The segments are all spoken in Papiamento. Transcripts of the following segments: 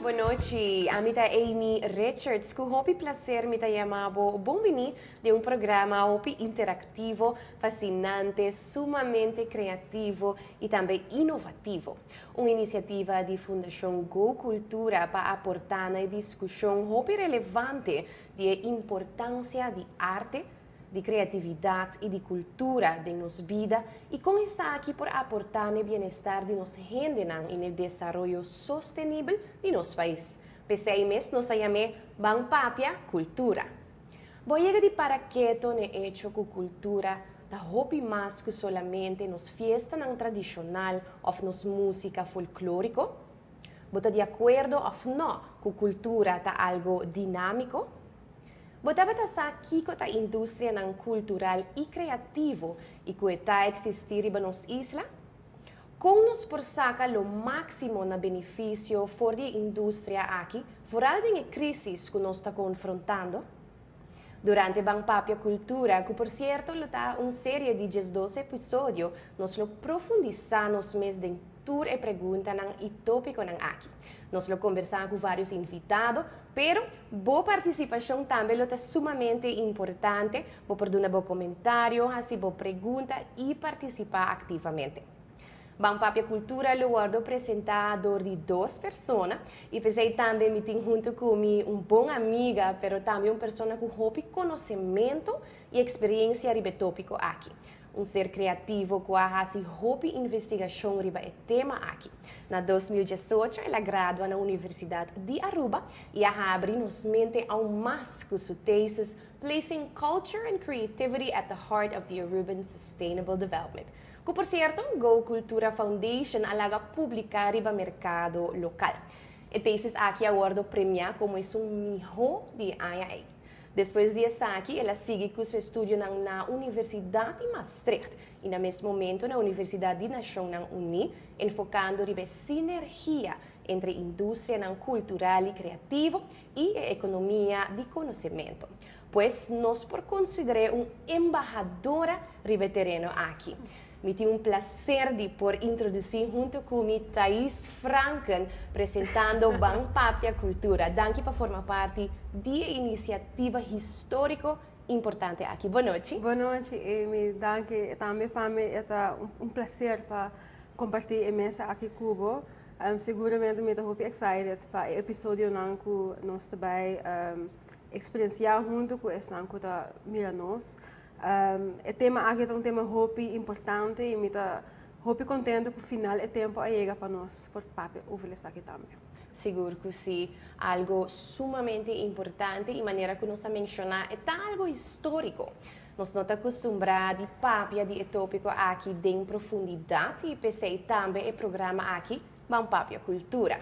Bon nochi. Ami ta Amy Richards. Ku hopi plaser mi ta yama bo bon bini den un programa hopi interaktivo, fasinante, sumamente kreativo i tambe inovativo. Un inisiativa di Fundashon Go Kultura pa aportá na e diskushon hopi relevante di e importansia di arte, di kreatividat i di kultura den nos bida i kon esaki por aportá n'e bienestar di nos hendenan i n'e desaroyo sostenibel di nos pais. P'esei mes nos a yam'é Ban Papia Kultura. Bo yega di para keto n'e echo ku kultura ta hopi mas ku solamente nos fiestanan tradishonal òf nos músika folklóriko? Bo ta di akuerdo òf nò ku kultura ta algu dinámiko? Bo tabata sa kiko ta industrianan kultural i kreativo i ku e ta eksistí riba nos isla? Kon nos por saka lo máksimo na benefisio for di e industria aki, foral den e krísis ku nos ta konfrontando? Durante Ban Papia Kultura, ku por sierto lo ta un serie di 12 episodio, nos lo profundisá nos mes den tur e preguntanan i tópikonan aki. Nos lo kombersá ku vários invitado, pero bo partisipashon tambe lo ta sumamente importante. Bo por duna bo komentario, hasi bo pregunta i partisipá aktivamente. Ban Papia Kultura lo wòrdu presentá dor di dos persona i p'esei tambe mi tin huntu ku mi un bon amiga, pero tambe un persona ku hopi konosementu i eksperensia riba e tópiko aki. Un ser kreativo ku a hasi hopi investigashon riba e tema aki. Na 2018 el a gradua na Universidat di Aruba i a habri nos mente aun mas ku su tesis Placing Culture and Creativity at the Heart of the Aruban Sustainable Development, ku por sierto Go Cultura Foundation a laga publiká riba merkado lokal. E tesis aki a wòrdu premiá komo esun mihó di e aña ei. Despues di esaki el a sigui ku su estudionan na Universidat di Maastricht i na mes momento na Universidat di Nashonnan Uní, enfokando riba e sinergia entre industrianan kultural i kreativo i e ekonomia di konosementu. Pues nos por konsider'é un embahadora riba e tereno aki. Mi tin un placer di por introduci hunto cu mi Thais Franken presentando Ban Papia Cultura. Danki pa forma parti di e iniciativa historico importante aki. Bon nochi. Bon nochi Amy, danki. Tambe pa mi e ta un placer pa comparti e mesa aki cu bo. Seguramente mi ta hopi excited pa e episodionan cu nos ta bay experiencia hunto cu esnan cu ta mira nos. E tema aki ta un tema hopi importante y mi ta hopi contento cu final e tempo a yega pa nos por papia over esaki tambe. Sigur cu si, algo sumamente importante y manera cu nos a menciona e ta algo historico. Nos no ta acostumbra di papia di e topico aki den profundidad y p'esey tambe e programa aki Ban Papia Cultura.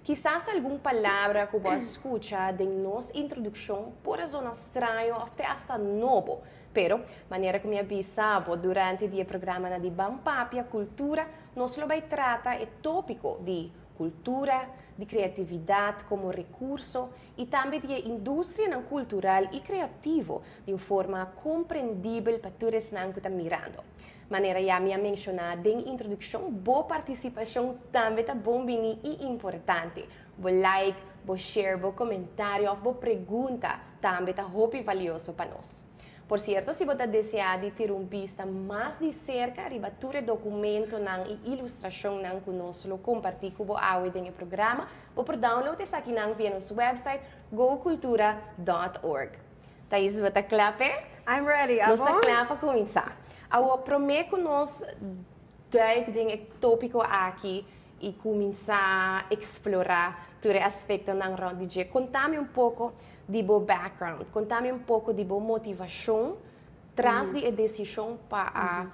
Kisas algun palabra ku bo a skucha den nos introdukshon por a zona straño òf te asta nobo. Pero, manera ku mi a bisa bo durante di e programanan di Ban Papia Kultura, nos lo bai trata e tópiko di kultura, di kreatividat komo rekurso i tambe di e industrianan kultural i kreativo di un forma komprendibel pa tur esnan ku ta mirando. Manera ya mi a menshoná den introdukshon, bo partisipashon tambe ta bon bini i importante. Bo like, bo share, bo komentario òf bo pregunta tambe ta hopi valioso pa nos. Por sierto, si bo ta deseá di tira un bista mas di serka riba tur e dokumentonan i ilustrashonnan ku nos lo kompartí ku bo awe den e programa, bo por download esakinan via nos website gocultura dòt org. Thais, bo ta kla p'e? I'm ready, abo? Nos ta kla pa kuminsá. Awor, promé ku nos duik den e tópiko aki i kuminsá eksplorá tur e aspektonan rònt di dje, konta mi un poko di bo background, konta mi un poko di bo motivashon tras di e desishon pa a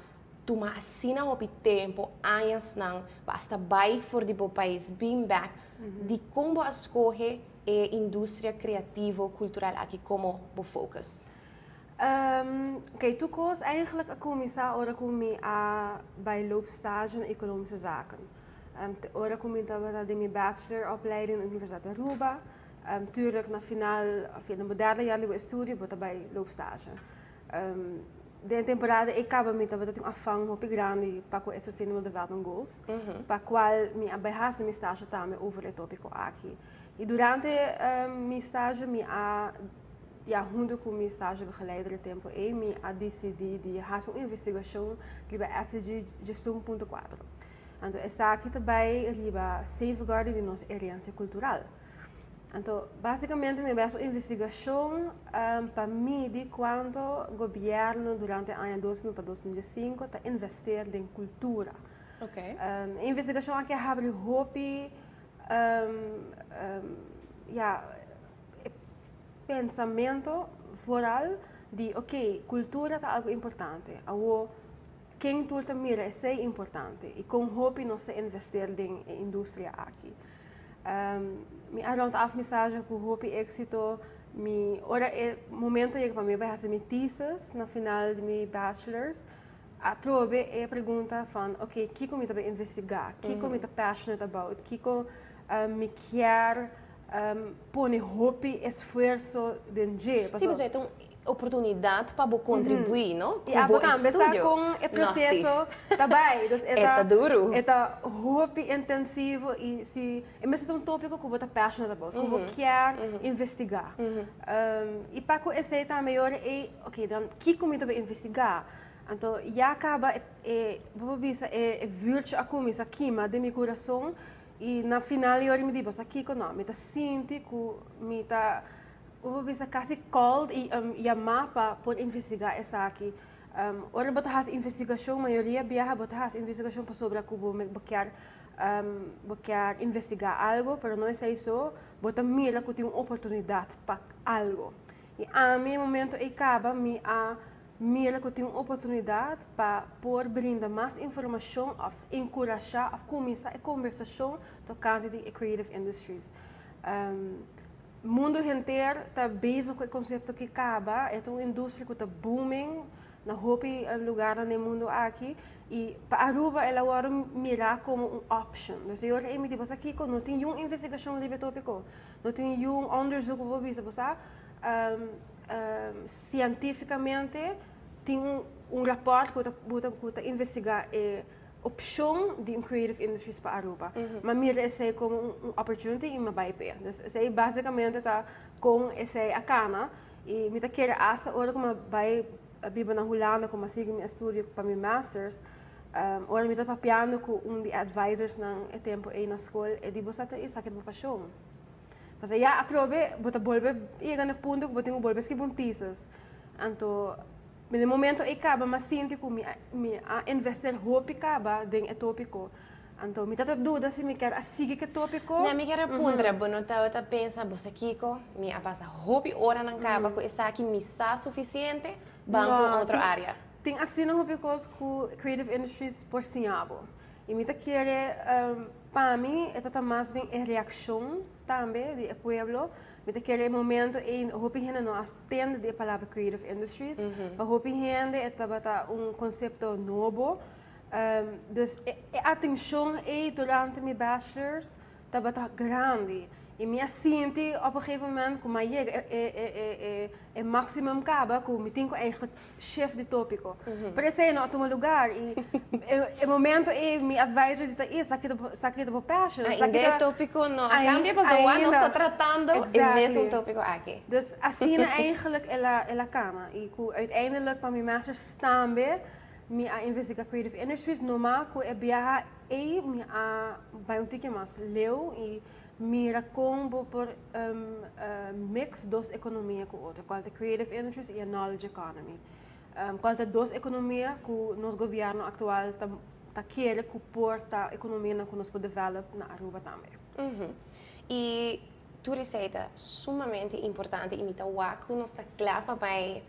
tuma asina hopi tempu, añasnan, pa asta bai for di bo pais, bin bèk, dikon bo a skohe e industria kreativo kultural aki komo bo focus? Oké, tur kos eigenlijk a kuminsá ora ku mi a bai loop stage na Economische Zaken. Ora ku mi tabata den mi bachelor opleiding na Universidad di Aruba, tuurlijk na final, of na bo derde jaar di bo estudio bo ta bai loop stage. Den temporada ei kaba mi tabata tin un afan hopi grandi pa ku e Sustainable Development Goals, pa kual mi a bai hasi mi stage tambe over e topiko aki. I durante mi stage mi a, ya huntu ku mi stagebegeleider e tempu ei, mi a disidí di hasi un investigashon riba SDG 11.4. Anto esaki ta bai riba safeguarding di nos herensia kultural. Anto, básicamente mi a un investigashon pa midi kuantu gobièrnu durante aña 2000 pa 2005 ta investeer den kultura. E investigashon aki a habri hopi ya, pensamentu vooral di oké, kultura ta algu importante. Awor, ken tur ta mira esei importante i kon hopi nos ta investeer den e industria aki? Mi a rond af mi stage ku hopi éksito. Mi ora e momento yega pa mi bai hasi mi thesis na final di mi bachelors, atrobe e pregunta van oké, kiko mi ta bai investigá? Kiko mi ta passionate about? Kiko mi kier pone hopi esfuerso den dje? Sí, pasobra e ta un oportunidat pa bo kontribuí, no? I abo tambe sa kon e proseso ta bai. Dus e ta duru. E ta hopi intensivo i si e mester ta un tópiko ku bo ta passionate about, ku bo kier investigá. I pa ku esei tambe e ora ei, oké, dan kiko mi ta bai investigá? Anto ya kaba e, bo por bisa e vuurtje a kuminsá kima den mi kurason i na final e ora mi di, bo sa kiko? No, mi ta sinti ku mi ta. Bo por bisa kasi called i yamá pa por investigá esaki. Ora bo ta hasi investigashon, mayoria biaha bo ta hasi investigashon pasobra ku bo bo kier bo kier investigá algu, pero no esei so, bo ta mira ku tin un oportunidat pa algu. I ami e momento ei kaba mi a mira ku tin un oportunidat pa por brinda mas informashon òf enkurashá òf kuminsá e kombersashon tokante di e creative industries. Mundu henter ta bezig ku e konsepto ki kaba, e ta un industria ku ta booming na hopi lugarnan den mundu aki i pa Aruba el a wòrdu mirá komo un option. Dus e ora ei mi di bo sa kiko, no tin yun investigashon riba e topiko, no tin yun onderzoek ku bo bisa bo sa sientifikamente tin un rapòrt ku ta ku ta investigá e opcion di un creative industries pa Aruba. M'a mira esey como un opportunity y m'a bay p'e. Dus esey basicamente ta con esey a cana y mi ta kere hasta ora cu m'a bay biba na Hulanda cu m'a sigui mi estudio pa mi masters, ora mi ta papiando cu un di e advisorsnan e tempo ey na school, e di bo sa ta esaki ta bo pasion. Pasobra ya atrobe bo ta bolbe yega na e punto cu bo tin cu bolbe scribi un thesis. Anto. Mi den momento ei kaba m'a sinti ku mi a mi a invester hopi kaba den e topiko. Anto mi ta ta duda si mi kier a sigui ku e topiko. Na mi kier a puntra, bo no tabata pensa bo sa kiko? Mi a pasa hopi oranan kaba ku esaki, mi sa sufisiente, ban ku un otro area. Tin asina hopi kos ku creative industries por siña bo. I mi ta kere pa mi e ta ta mas bien e reakshon tambe di e pueblo. Mi ta kere e momento ei hopi hende no a tende di e palabra creative industries. Pa hopi hende e tabata un konsepto nobo. Dus e atenshon ei durante mi bachelors tabata grandi. I mi a sinti op een gegeven moment ku mi a yega e maximum kaba ku mi tin ku eigenlijk shift di tópiko. Pero esei no a tuma lugar i e momento ei mi advisor di ta i esaki ta esaki ta bo passion. Ainda e tópiko no a kambia pasobra nos ta tratando e mesun tópiko aki. Dus asina eigenlijk el a el a kama i ku uiteindelijk pa mi masters tambe mi a investiga creative industries numa ku e biaha ei mi a bai un tiki mas leu i mira kon bo por mix dos ekonomia ku otro, kual ta creative industries i e knowledge economy. Kual ta dos ekonomia ku nos gobièrnu aktual ta ta kere ku por ta ekonomianan ku nos por develop na Aruba tambe. I tur esei ta sumamente importante i mi ta wak ku nos ta kla pa bai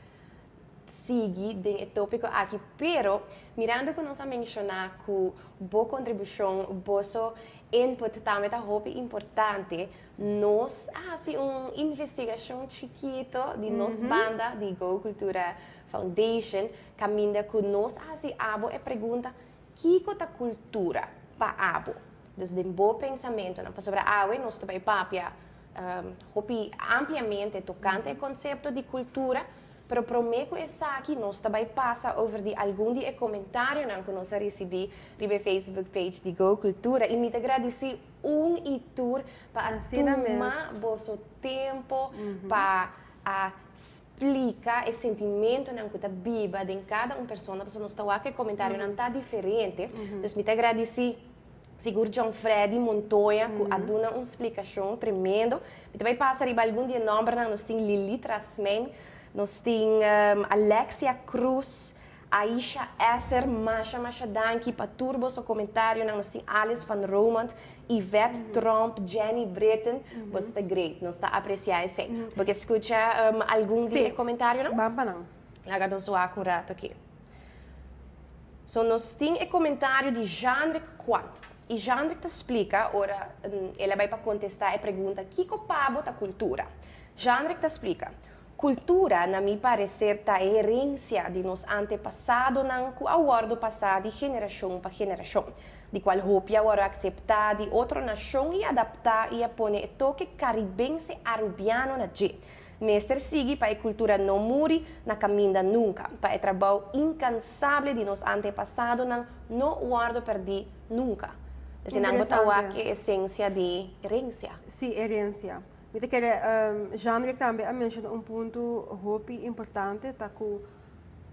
sigui den e tópiko aki, pero mirando ku nos a menshoná ku bo kontribushon, boso input tambe ta hopi importante, nos a hasi un investigashon chikito di nos banda di Go Cultura Foundation kaminda ku nos a hasi abo e pregunta, Kiko ta kultura pa abo? Dus den bo pensamentonan, pasobra awe nos ta bai papia hopi ampliamente tokante e konsepto di kultura. Pero prome cu esaki nos ta bay pasa over di algun di e comentarionan cu nos a ricibi riba e Facebook page di Go Cultura y mi ta gradici un y tur pa a tuma boso tempo pa a splica e sentimentonan cu ta biba den cada un persona pasobra nos ta wak e comentarionan ta diferente. Dus mi ta gradici sigur John Freddy Montoya cu a duna un splicacion tremendo. Mi ta bay pasa riba algun di e nombernan, nos tin Lili Trasmijn, nos tin Alexia Cruz, Aisha Esser, masha masha danki pa tur boso comentarionan, nos tin Alice van Romondt, Yvette Tromp, Jenny Britten, boso ta great, nos ta aprecia esey. Bo ke scucha algun di e comentarionan? Si, ban pa nan. Laga nos wak un rato aki. So nos tin e comentario di Jeanrick Quant. Y Jeanrick ta splica ora el a bay pa contesta e pregunta kico pa bo ta cultura. Jeanrick ta splica, Cultura na mi parecer ta e herencia di nos antepasadonan cu a wordo pasa di generacion pa generacion, di cual hopi a wordo acepta di otro nacion y adapta y a pone e toke caribense arubiano na dje. Mester sigui pa e cultura no muri na caminda nunca, pa e trabou incansable di nos antepasadonan no wordo perdi nunca. Esei nan bo ta wak e esencia di herencia. Sí, herencia. Mi ta kere, Jean-Luc tambe a menciona un punto hopi importante, ta cu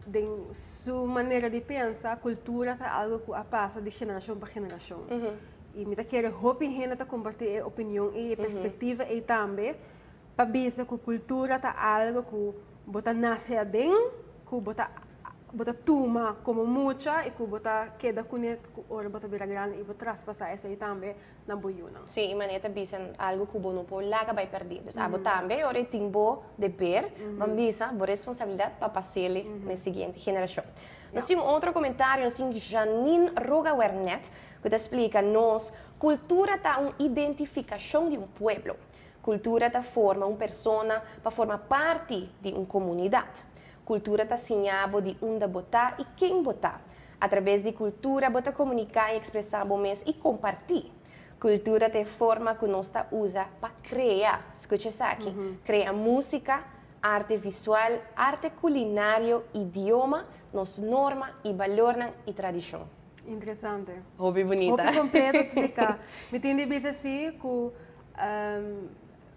den su manera di pensa, cultura ta algo cu a pasa di generacion pa generacion. Y mi ta kere hopi hende ta comparti e opinion y e perspectiva ey tambe, pa bisa cu cultura ta algo cu bo ta nace aden, cu bo ta bo ta tuma como mucha y cu bo ta keda cune cu ora bo ta bira grandi y bo traspasa esey tambe na bo yunan. Sí, y manera ta bisa algo cu bo no por laga bay perdi. Dus abo tambe ora y tin bo deber, ban bisa bo responsabilidad pa pasele na e siguiente generacion. Nos tin un otro comentario, nos tin Janine Rogawernet cu ta splica nos, Cultura ta un identificacion di un pueblo. Kultura ta forma un persona pa forma parti di un komunidat. Kultura ta siña bo di unda bo ta i ken bo ta. Atrabes di kultura bo ta komuniká i ekspresá bo mes i kompartí. Kultura ta e forma ku nos ta usa pa krea, skucha esaki, krea músika, arte visual, arte kulinario, idioma, nos norma i balornan i tradishon. Interesante. Hopi bunita. Hopi kompleto spliká. Mi tin di bisa si ku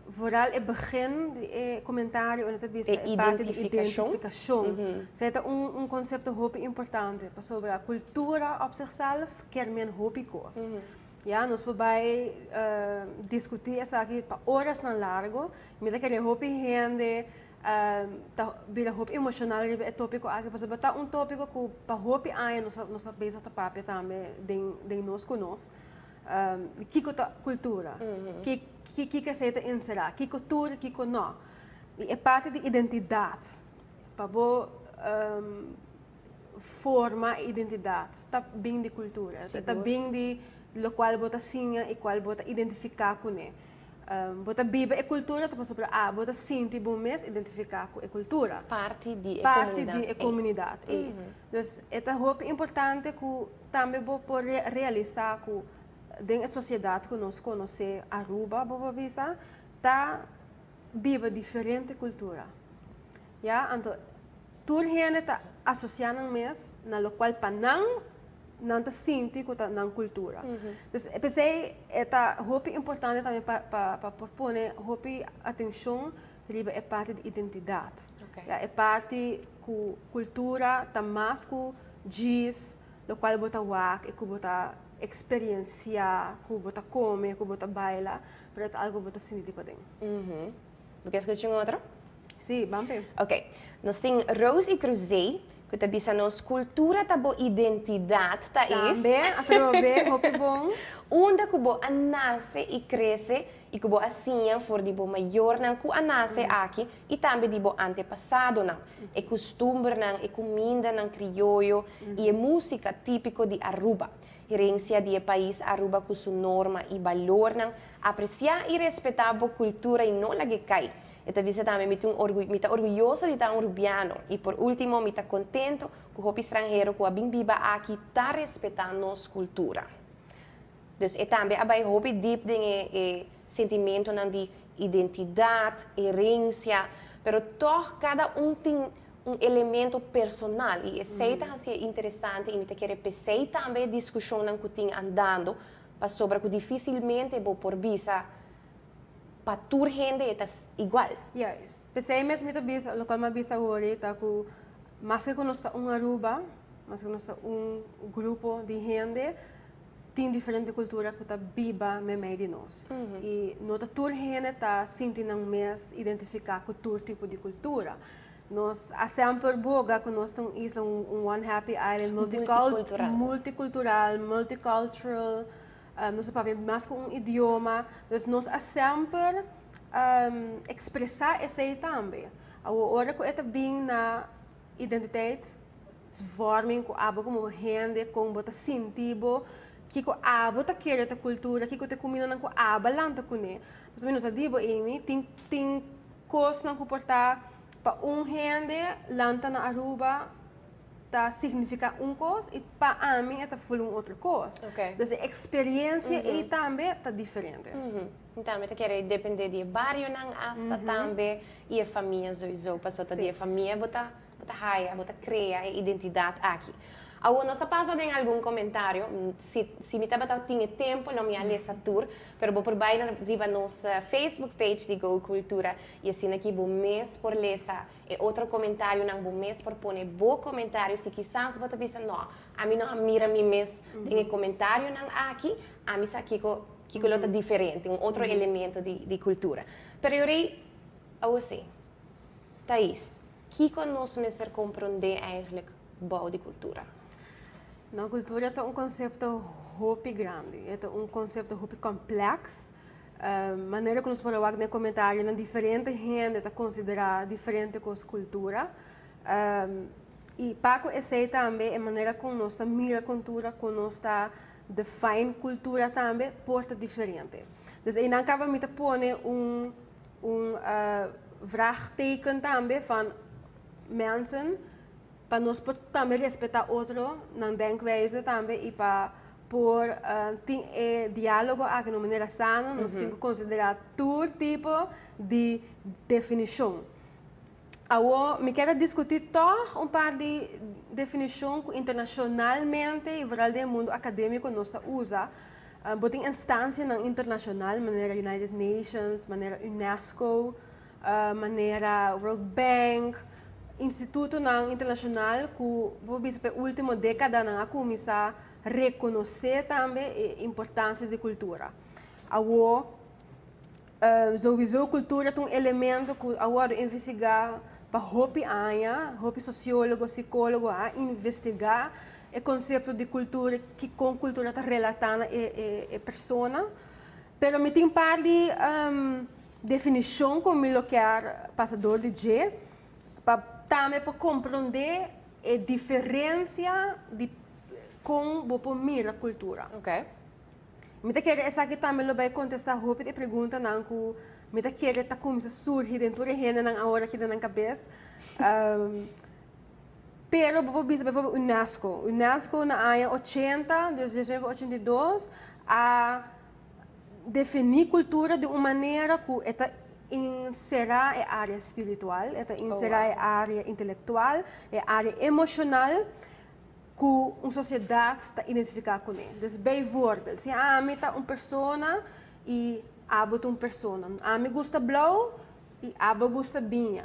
Vooral e begin di e comentario unda ta bisa e parti di identificacion. Esei ta un concepto hopi importante pasobra cultura op zichzelf kier men hopi cos. Ya, nos por bai discuti esaki pa orasnan largo. Mi ta kere hopi hende ta bira hopi emocional riba e topico aki pasobra ta un topico cu pa hopi aña nos a bezig ta papia tambe den nos cu nos. Kiko ta kultura? Kiko esei ta enserá? Kiko tur i kiko no? I e parti di identidat, pa bo forma e identidat ta bin di kultura, ta bin di lokual bo ta siña i kual bo ta identifiká kuné. Bo ta biba e kultura ta pasobra abo ta sinti bo mes identifiká ku e kultura. Parti di e komunidat ei. Parti di e komunidat ei. Dus e ta hopi importante ku Tambe bo por realisa cu den e sociedad cu nos conoce Aruba, bo por bisa, ta biba diferente cultura. Ya, anto tur hende ta asocia nan mes na locual pa nan, nan ta sinti cu ta nan cultura. Dus p'esey e ta hopi importante tambe pa pa por pone hopi atencion riba e parti di identidad. Ya, e parti cu cultura ta mas cu djis lokual bo ta wak i ku bo ta eksperensiá, ku bo ta kome, ku bo ta baila, pero e ta algu ku bo ta sinti di paden. Bo ke skucha un otro? Sí, ban p'e. Ok. Nos tin Rose i Cruzé ku ta bisa nos kultura ta bo identidat ta is. Tambe, atrobe, hopi bon. Unda ku bo a nase i krese i ku bo a siña for di bo mayornan ku a nase aki i tambe di bo antepasadonan, e kustumbernan, e kumindanan krioyo i e músika típiko di Aruba. Herensia di e pais Aruba ku su norma i balornan. Apresiá i respetá bo kultura i no lag'é kai. E ta bisa tambe, Mi ta un mi ta orguyoso di ta un rubiano. I por último, mi ta kontento ku hopi stranhero ku a bin biba aki ta respetá nos kultura. Dus e tambe a bai hopi diep den e e sentimentonan di identidad, herencia, pero toch cada un tin Un elemento personal y esey ta hacié interesante y mi ta kere p'esey tambe e discusionnan cu tin andando pasobra cu dificilmente bo por bisa pa tur hende e ta igual. Juist. P'esey mes mi ta bisa, locual mi a bisa awor ta cu maske cu nos ta un Aruba, maske cu nos ta un grupo di hende, tin diferente cultura cu ta biba memey di nos. Y no ta tur hende ta sinti nan mes identifica cu tur tipo di cultura. Nos a semper boga cu nos ta un isla, un one happy island, Multicultural. Multicultural, multicultural, nos ta papia mas cu un idioma. Dus nos a semper expresa esey tambe. Awor ora cu e ta bin na identiteitsvorming cu abo como hende, con bo ta sinti bo, kico abo ta kere ta cultura, kico ta e cumindanan cu abo a lanta cune. Pasobra mi no sa di bo, Amy, tin cosnan cu por ta pa un hende lanta na Aruba ta significa un cos y pa ami e ta ful un otro cos. Dus e experiencia ey tambe ta diferente. Tambe ta kere depende di e barionan hasta tambe y e famia sowieso, pasobra ta di e famia bo ta bo ta haya, bo ta crea e identidad aki. Awor nos a pasa den algun comentario, si si mi tabata tin e tempo lo mi a lesa tur, pero bo por bay riba nos Facebook page di Go Cultura y asina aki bo mes por lesa e otro comentarionan, bo mes por pone bo comentario si kisas bo ta bisa no, ami no a mira mi mes den e comentarionan aki, ami sa kico kico lo ta diferente, un otro elemento di di cultura. Pero yorey, awor si, Thais, kiko nos mester komprondé eigenlijk bou di kultura? No, kultura ta un konsepto hopi grandi. E ta un konsepto hopi kompleks. Manera ku nos por a wak den e komentarionan, diferente hende ta konsiderá diferente kos kultura. I pa ku esei tambe e manera ku nos ta mira kultura, ku nos ta define kultura tambe por ta diferente. Dus einan kaba mi ta pone un Un vraagteken tambe van mensen pa nos por tambe respeta otro nan denkwijze tambe y pa por tin e dialogo aki na un manera sano nos tin cu considera tur tipo di definicion. Awo mi kier a discuti toch un par di definicion cu internacionalmente y vooral den e mundo academico nos ta usa. Bo tin instancianan internacional manera United Nations, manera UNESCO, manera World Bank, institutonan internacional cu bo bisa pa e ultimo decadanan a cuminsa reconoce tambe e importancia di cultura. Awo Souwiso kultura ta un elemento ku a wòrdu investigá pa hopi aña, hopi sosiólogo, sikólogo a investigá e konsepto di kultura, kikon kultura ta relatá na e persona. Pero mi tin un par di definishon ku mi lo kier pasa dor di dje pa tambe por komprondé e diferensia di kon bo por mira kultura. Mi ta kere esaki tambe lo bai kontestá hopi di e preguntanan ku mi ta kere ta kuminsá surgi den tur e hendenan awor aki den nan kabes. Pero bo por bisa beivoorbeeld UNESCO. UNESCO na aña ochenta, dus diesnuebe ochenta i dos, a definí kultura di un manera ku e ta inserá e área spiritual, e ta inserá e área intelektual, e área emoshonal. Ku un sosiedat ta identifiká kuné. Dus bijvoorbeeld, si ami ta un persona i abo ta un persona, ami gusta blou i abo gusta biña,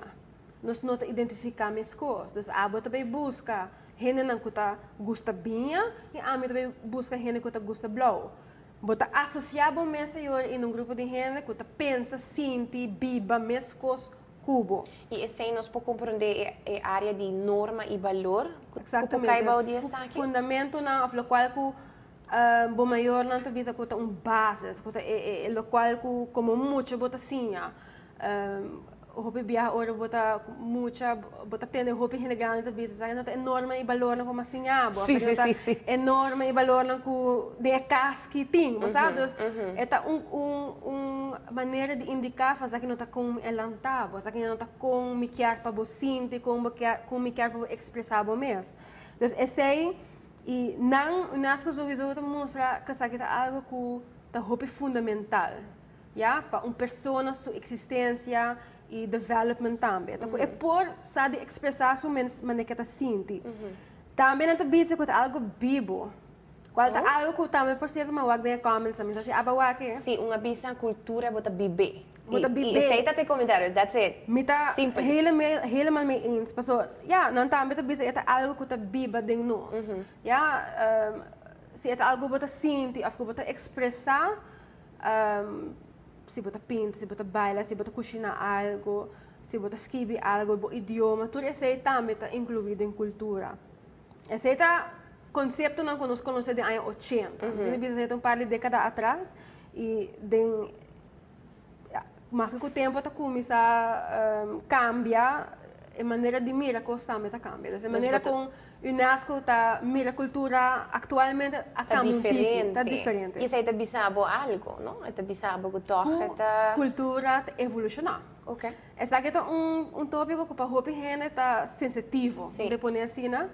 nos no ta identifiká meskos. Dus abo ta bai buska hendenan ku ta gusta biña i ami ta bai buska hende ku ta gusta blou. Bo ta asosiá bo mes ayor in un grupo di hende ku ta pensa, sinti, biba meskos kubo. I esei nos por komprondé e área di norma i balor ku por kai bou di esaki? Fundamentonan òf lokual ku bo mayornan ta bisa ku ta un basis, ku ta e lokual ku komo mucha bo ta siña. Hopi biaha ora bo ta mucha bo ta tende hopi hende grandi ta bisa esaki no ta e norma i balornan ku mi a siña bo, esaki no ta e norma i balornan ku den e kas ki tin, bo sa. Dus e ta un un manera di indiká van esaki no ta kon mi a lanta bo, esaki no ta kon mi kier pa bo sinti, kon bo kier kon mi kier pa bo ekspresá bo mes. Dus esei i nan UNESCO souiso ta mustra ku esaki ta algu ku ta hopi fundamental. Ya, pa un persona su eksistensia. Y development tambe. Ta e por sa di expresa su mes manera cu ta sinti. Tambe nan ta bisa cu ta algo bibo. Cual ta algo cu tambe, por cierto, m'a wak den e comments tambe. So si aba wak e. Si, un a bisa cultura bo ta bibe. Bo ta bibe. Y esey ta te comentarios, that's it. Mi ta Simple. Helemaal, helemaal mee eens. Paso, ja, nan tambe ta bisa e ta algo cu ta biba den nos. Ja, si e ta algo bo ta sinti of cu bo ta expresa, si bo ta pinta, si bo ta baila, si bo ta cushina algo, si bo ta scribi algo, bo idioma, tur esey tambe ta inclui den cultura. Esey ta conceptonan cu nos conoce den aña 80. Mm -hmm. Ta un par di decada atras y den, ja, mas cu tempo ta cuminsa cambia, e manera di mira cos tambe ta cambia. Dus e manera con UNESCO ta mira cultura actualmente a Ta cambia un tiki, diferente. Ta diferente. Y esey ta bisabo algo, no? E ta bisabo cu toch Cu ta cultura ta evoluciona. Esaki ta un topico cu pa hopi hende ta sensitivo, de pone asina.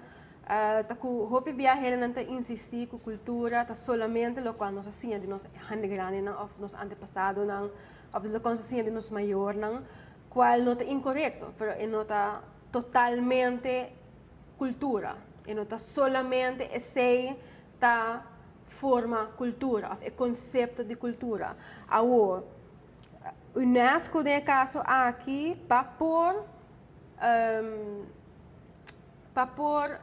Ta cu hopi bia hendenan ta insisti cu cultura ta solamente locual nos a siña di nos hende grandinan of nos antepasadonan of locual nos a siña di nos mayornan, cual no ta incorecto, pero e no ta totalmente cultura. E no ta solamente esey ta forma cultura of e concepto di cultura. Awor, UNESCO den e caso aki pa por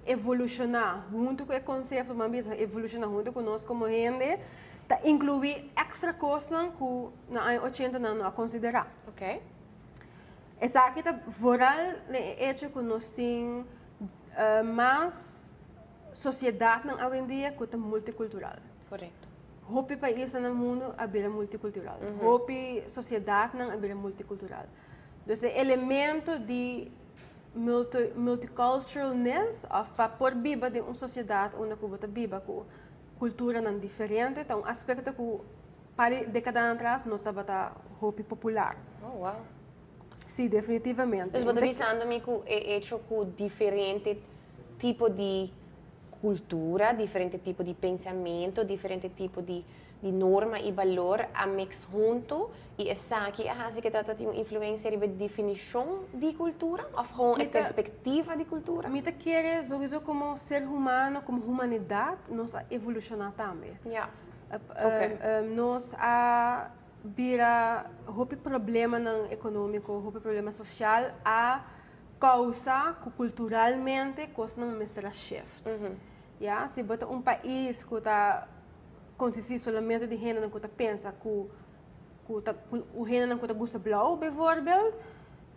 evoluciona hunto cu e concepto, mas bisa evoluciona hunto cu nos como hende, ta inclui extra cosnan cu na aña 80 nan no a considera. Esaki ta vooral e hecho cu nos tin mas sociedadnan awendia cu ta multicultural. Hopi paisnan na mundo a bira multicultural. Hopi sociedadnan a bira multicultural. Dus e elemento di multiculturalness of pa por biba den un sociedad unda cu bo ta biba cu culturanan diferente ta un aspecto cu par di decada atras no tabata hopi popular. Si, definitivamente. Dus bo ta bisando mi cu e hecho cu diferente tipo di cultura, diferente tipo di pensamento, diferente tipo di norma y balor a mix hunto y esaki a haci cu ta tin un influencia riba definicion di cultura of gewoon e perspectiva di cultura? Mi ta kere sowieso como ser humano, como humanidad, nos a evoluciona tambe. Nos a bira hopi problemanan economico, hopi problema social a causa cu culturalmente cosnan mester a shift. Ja, si bo ta un pais cu ta consisti solamente di hendenan cu ta pensa cu hendenan cu ta gusta blauw bijvoorbeeld,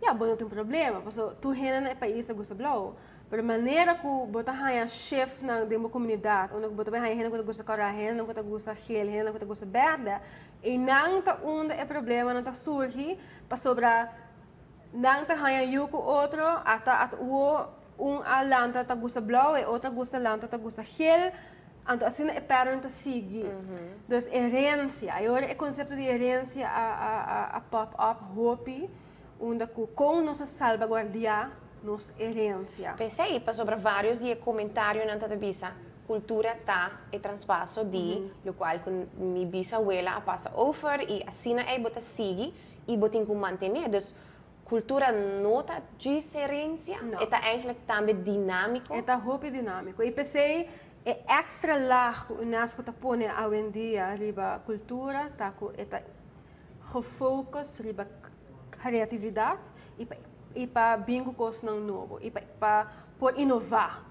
ja, bo no tin problema, pasobra tur hende na e pais ta gusta blauw. Pero manera cu bo ta haya shift nan den bo comunidad, unda cu bo ta bay haya hende cu ta gusta cora, hende cu ta gusta geel, hende cu ta gusta berde, y nan ta unda e problemanan ta surgi, pasobra nan ta haya yu cu otro, ata ata un a lanta ta gusta blauw, e otro gusta lanta ta gusta geel, anto asina e pattern ta sigui. Dus herencia, y ora e concepto di herencia a pop up hopi, unda cu con nos a salvaguardia nos herencia. P'esey, pasobra varios di e comentarionan ta bisa cultura ta e traspaso di locual cu mi bisawela a pasa over y asina ey bo ta sigui y bo tin cu mantene. Dus cultura no ta djis herencia, No. e ta eigenlijk tambe dinamico. E ta hopi dinamico. Y p'esey e extra laag cu UNESCO ta pone awendia riba cultura, ta cu e ta gefocus riba creatividad y pa bin cu cosnan nobo y pa por innova.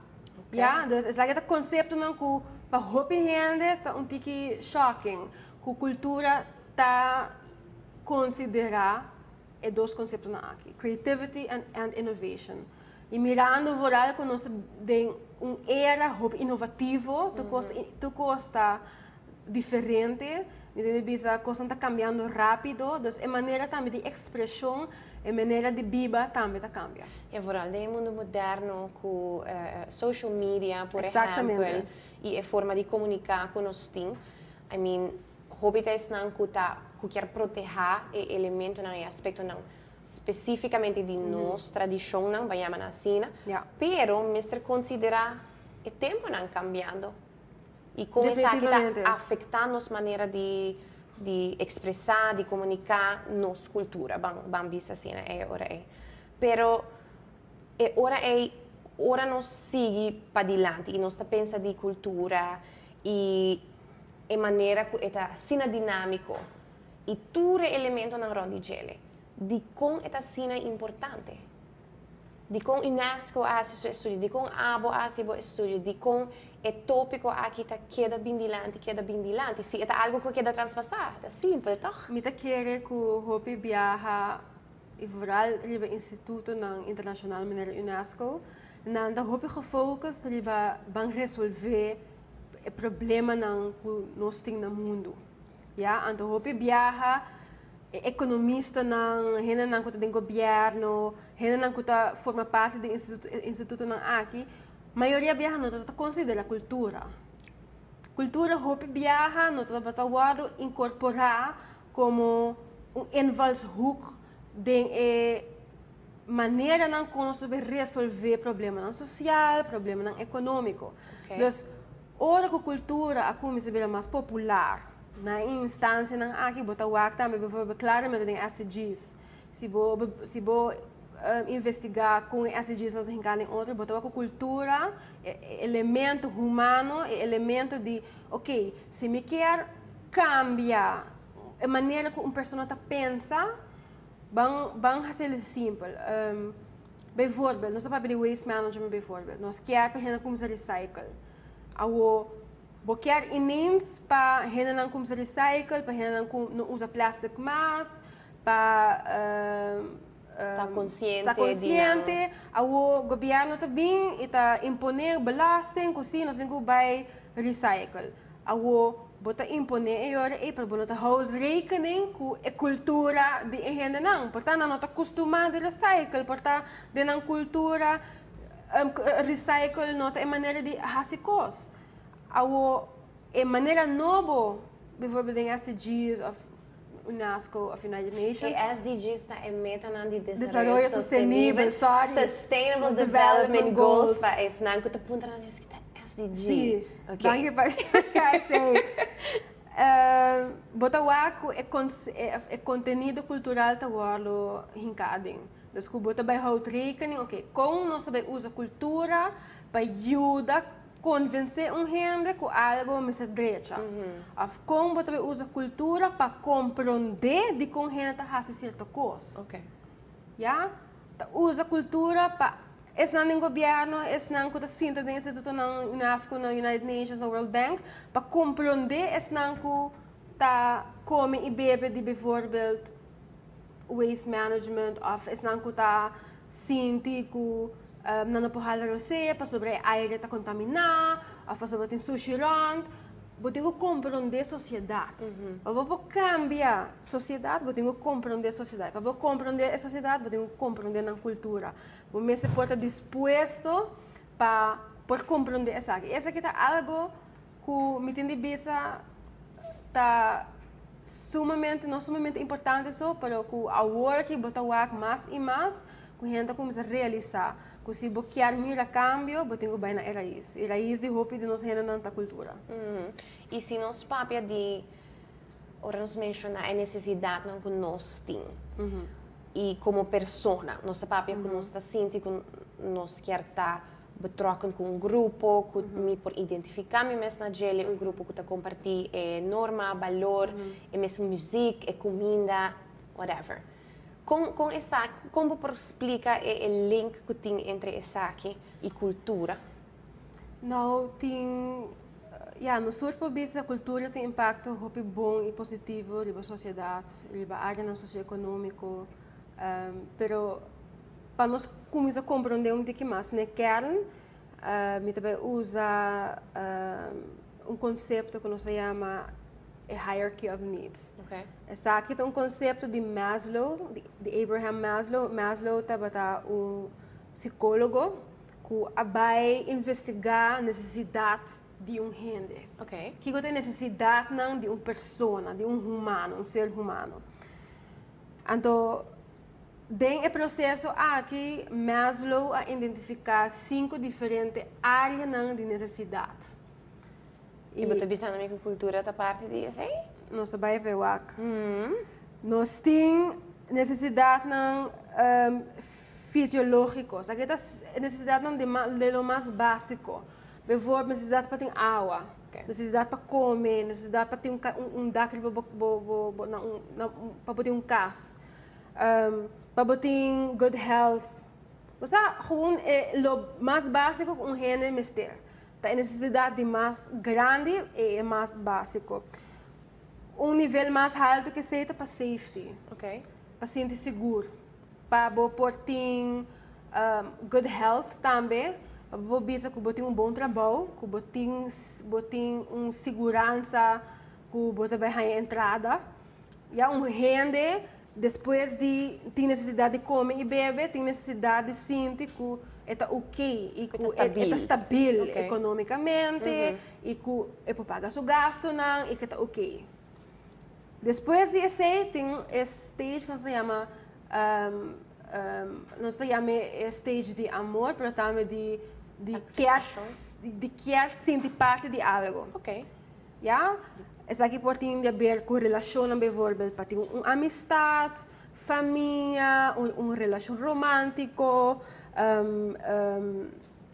Ja, dus esaki ta conceptonan cu pa hopi hende ta un tiki shocking, cu cultura ta considera e dos conceptonan aki, creativity and innovation. Y mirando vooral cu nos den un era hopi innovativo, tur cos ta diferente, mi ta bisa cos ta cambiando rapido, dus e manera tambe di expresion, e manera di biba tambe ta cambia. Y vooral den mundo moderno cu social media, por ehempel, y e forma di comunica cu nos tin. I mean, hopi ta esnan cu ta cu kier proteha e elementonan y aspectonan specificamente di nos tradicionnan, ban yama asina. Pero mester considera e temponan cambiando. Y con esaki ta Definitivamente. afecta nos manera di Di ekspresá, di komuniká nos kultura, ban ban bisa asina e ora ei. Pero e ora ei, ora nos sigui padilanti i nos ta pensa di kultura i e manera ku e ta asina dinámiko i tur e elementonan rònt di djele, dikon e ta asina importante? Dikon UNESCO a hasi su estudio? Dikon abo a hasi bo estudio? Dikon e tópiko aki ta keda bin dilanti, keda bin dilanti? Si e ta algu ku a keda traspasá, ta simpel, tòg? Mi ta kere ku hopi biaha, i vooral riba institutonan internashonal manera UNESCO, nan ta hopi gefocus riba ban resolvé e problemanan ku nos tin na mundu. Ya, anto hopi biaha e ekonomistanan, hendenan ku ta den gobièrnu, hendenan ku ta forma parti di institutonan aki, mayoria biaha no ta konsiderá kultura. Kultura hopi biaha no tabata wòrdu inkorporá komo un invalshoek den e maneranan kon nos ta bay resolvé problemanan sosial, problemanan ekonómiko. Dus Ora ku kultura a kuminsá bira mas popular na e instansianan aki, bo ta wak tambe bijvoorbeeld klaramente den SDG's. Si bo si bo investigá kon e SDG's nan ta hinká den otro, bo ta wak ku kultura, e elemento humano, e elemento di oké, si mi kier kambia e manera ku un persona ta pensa, ban ban hasi el simpel. Bijvoorbeeld, nos ta papia di waste management bijvoorbeeld. Nos kier pa hende kumsa recycle. Awo, bo kier ineens pa hendenan kumsa recycle, pa hendenan ku no usa plastic mas, pa Ta konsiente ta konsiente. Awo, gobierno ta bin i ta impone belasting ku si nos tin ku bai recycle. Awo, bo ta imponé e ora ei, pero bo no ta hou rekening ku e kultura di e hendenan. Por ta nan no ta kustumá di recycle, por ta den nan kultura recycle no ta e manera di hasi kos. Awo, e manera nobo, bivoorbeeld den SDG's òf UNESCO òf United Nations. E SDG's ta e metanan di desaroyo sostenibel, Sustainable Development Goals, pa esnan ku ta puntra nan esaki ta SDG. Sí, danki pa explica esei. Bo ta wak ku e kontenido kultural ta wòrdu hinká aden. Dus ku bo ta bai houdt rekening, oke, kon nos ta bai usa kultura pa yuda konvensé un hende ku algo mester drecha? Òf kon bo ta bai usa kultura pa komprondé dikon hende ta hasi sierto kos? Ya, ta usa kultura pa Esnan den gobièrnu, esnan ku ta sinta den institutonan UNESCO, na United Nations, na World Bank, pa komprondé esnan ku ta kome i bebe di bijvoorbeeld waste management òf esnan ku ta sinti ku nan no por hala rosea pasobra e aire ta kontaminá òf pasobra tin sushi rònt. Bo tin ku komprondé sosiedat. Pa bo por kambia sosiedat, bo tin ku komprondé sosiedat. Pa bo komprondé e sosiedat, bo tin ku komprondé nan kultura. Bo mester por ta dispuesto pa por komprondé esaki. Esaki ta algo ku mi tin di bisa ta sumamente, no sumamente importante so, pero ku awor aki bo ta wak mas i mas ku hende ta kuminsá realisá ku si bo kier mira kambio, bo tin ku bai na e rais. E rais di hopi di nos hendenan ta kultura. I si nos papia di, ora nos menshoná e nesesidatnan ku nos tin, I komo persona, nos ta papia ku nos ta sinti ku nos kier ta betrokken ku un grupo, ku mi por identifiká mi mes na djele, un grupo ku ta kompartí e norma, balor, e mesun muzik, e kuminda, whatever. Kon kon esaki, kon bo por splika e e link ku tin entre esaki i kultura? Nou tin, ya, nos tur por bisa kultura tin impakto hopi bon i positivo riba sosiedat, riba áreanan sosioekonómiko, pero pa nos kuminsá komprondé un tiki mas n'e kern, mi ta bai usa un konsepto ku nos ta yama e hierarchy of needs. Esaki ta un konsepto di Maslow, di Abraham Maslow. Maslow tabata un sikólogo ku a bai investigá nesesidat di un hende. Kiko ta e nesesidatnan di un persona, di un humano, un ser humano. Anto, den e proseso aki, Maslow a identifiká sinku diferente áreanan di nesesidat. I bo ta bisa na mi ku kultura ta parti di esei? Nos ta bai pa wak. Nos tin nesesidatnan fisiológiko. Esaki ta nesesidatnan di lo mas básiko. Bijvoorbeeld nesesidat pa tin awa, nesesidat pa kome, nesesidat pa tin un dak riba bo bo bo na un pa bo tin un kas, pa bo tin good health. Osea gewoon e lo mas básiko ku un hende mester. Ta e nesesidat di mas grandi i e mas básiko. Un nivel mas haltu ku esei ta pa safety. Pa sinti sigur. Pa bo por tin good health tambe. Pa bo por bisa ku bo tin un bon trabou, ku bo tin bo tin un siguransa ku bo ta bai haña entrada. Ya un hende despues di tin nesesidat di kome i bebe, tin nesesidat di sinti ku e ta ok i ku e ta stabil ekonomikamente i ku e por paga su gastunan i ku e ta ok. Despues di esei tin e stage ku nos ta yama nos ta yama e stage di amor pero tambe di di kier di kier sinti parti di algo. Ya, esaki por tin di haber ku relashonnan bijvoorbeeld pa tin un amistat, famia, un relashon romántiko,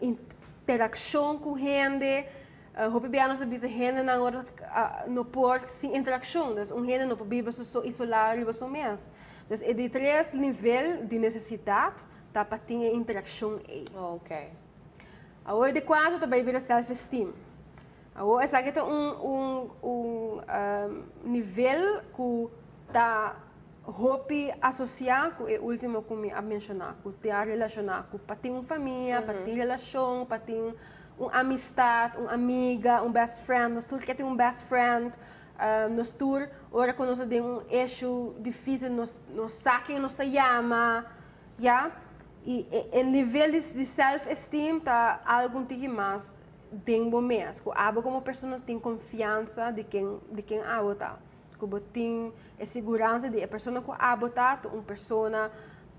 interakshon ku hende. Hopi bia nos ta bisa hendenan ora no por sin interakshon, dus un hende no por biba su so isolá riba su mes. Dus e di tres nivel di nesesidat ta pa tin e interakshon ei. Awor e di kuater ta bai bira self-esteem. Awor esaki ta un un un nivel ku ta hopi asosiá ku e último ku mi a menshoná, ku ta relashoná ku pa tin un famia, pa tin relashon, pa tin un amistat, un amiga, un best friend. Nos tur ke tin un best friend. Nos tur ora ku nos ta den un issue difísil nos nos sa ken nos ta yama, ya. I e nivel di self esteem ta algu un tiki mas den bo mes, ku abo komo persona tin konfiansa di ken di ken abo ta, ku bo tin e siguransa di e persona ku abo ta ta un persona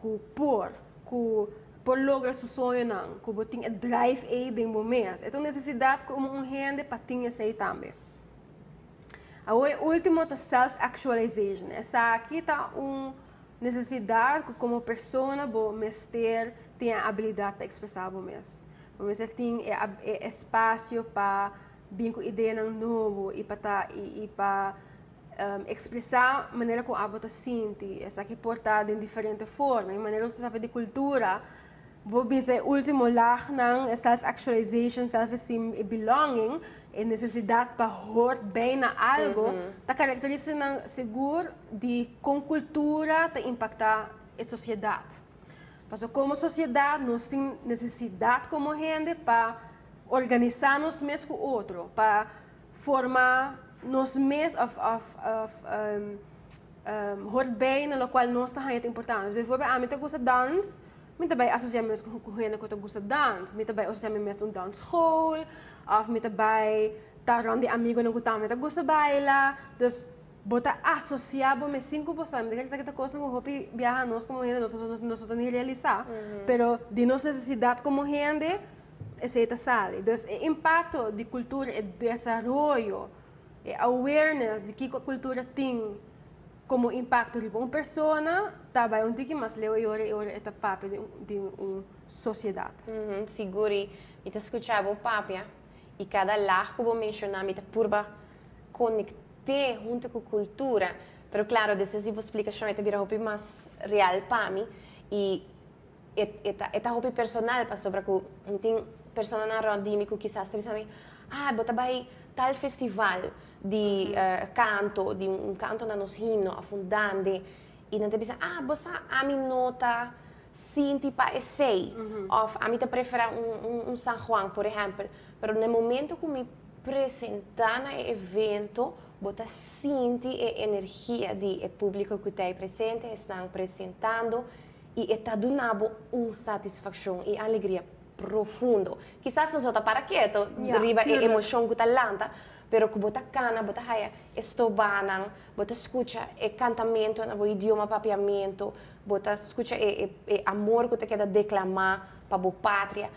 ku por, ku por logra su soñonan, ku bo tin e drive ei den bo mes. E ta un nesesidat komo un hende pa tin esei tambe. Awor e ultimo ta self-actualization. Esaki ta un nesesidat ku komo persona bo mester tin e abilidat pa ekspresá bo mes. Bo mester tin e e espasio pa bin ku ideanan nobo i pa ta i pa ekspresá manera ku abo ta sinti. Esaki por ta den diferente forma. E manera ku nos ta papia di kultura, bo bisa e último lagnan, e self-actualization, self-esteem i belonging, e nesesidat pa hort bei na algo, ta karakterístikanan sigur di kon kultura ta impaktá e sosiedat. Pasobra komo sosiedat nos tin nesesidat komo hende pa organisá nos mes ku otro, pa forma nos mes òf òf òf hort bei na lokual nos ta haña ta importante. Bivoorbeeld ami ta gusta dans, mi ta bai asosiá mi mes ku hende ku ta gusta dans, mi ta bai asosiá mi mes na un dansschool òf mi ta bai ta rònt di amigunan ku tambe ta gusta baila. Dus Bo ta asosiá bo mes sin ku bo sa. Mi ta kere esaki ta kosnan ku hopi biaha nos komo hende nos no ta ni realisá, pero di nos nesesidat komo hende esei ta sali. Dus e impakto di kultura, e desaroyo, e awareness di kiko kultura tin komo impakto riba un persona ta bai un tiki mas leu e ora e ora e ta papia di un sosiedat. Sigur i mi ta skucha bo papia i kada lag ku bo menshoná mi ta purba konekt'é huntu ku kultura, pero klaro despues di bo splikashon e ta bira hopi mas real pa mi i e e ta e ta hopi personal pasobra ku mi tin personanan rònt di mi ku kisas ta bisa mi, ah bo ta bai tal festival di kanto, di un kanto na nos himno òf un dande i nan ta bisa, ah bo sa ami no ta sinti pa esei òf ami ta preferá un un San Juan por ehèmpel, pero na e momento ku mi Presentá na e evento, bo ta sinti e energia di e públiko ku ta ei presente, esnan presentando, i e ta duna bo un satisfakshon i alegria profundo. Kisas nos no ta para keto riba e emoshon ku ta lanta, pero ku bo ta kana, bo ta haya e stobanan, bo ta skucha e kantamentu na bo idioma papiamentu, bo ta skucha e amor ku ta keda deklamá pa bo patria.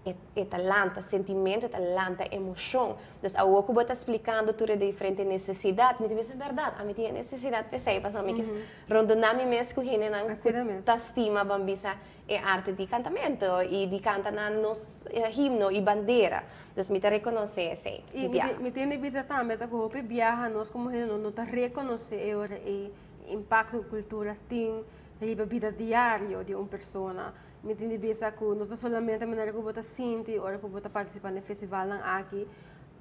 E ta lanta sentimento, e ta lanta emocion. Dus awor cu bo ta splicando tur e diferente necesidad, mi ta bisa berdad, ami tin e necesidad p'esey, pasobra mi kies rondona mi mes cu hendenan cu ta stima ban bisa e arte di cantamento y di canta nan nos himno y bandera. Dus mi ta reconoce esey. Y mi tin di bisa tambe ta cu hopi biaha nos como hende no ta reconoce e ora ey impacto cu cultura tin riba bida diario di un persona. Mi tin di bisa ku no ta solamente manera ku bo ta sinti ora ku bo ta partisipá na e festivalnan aki,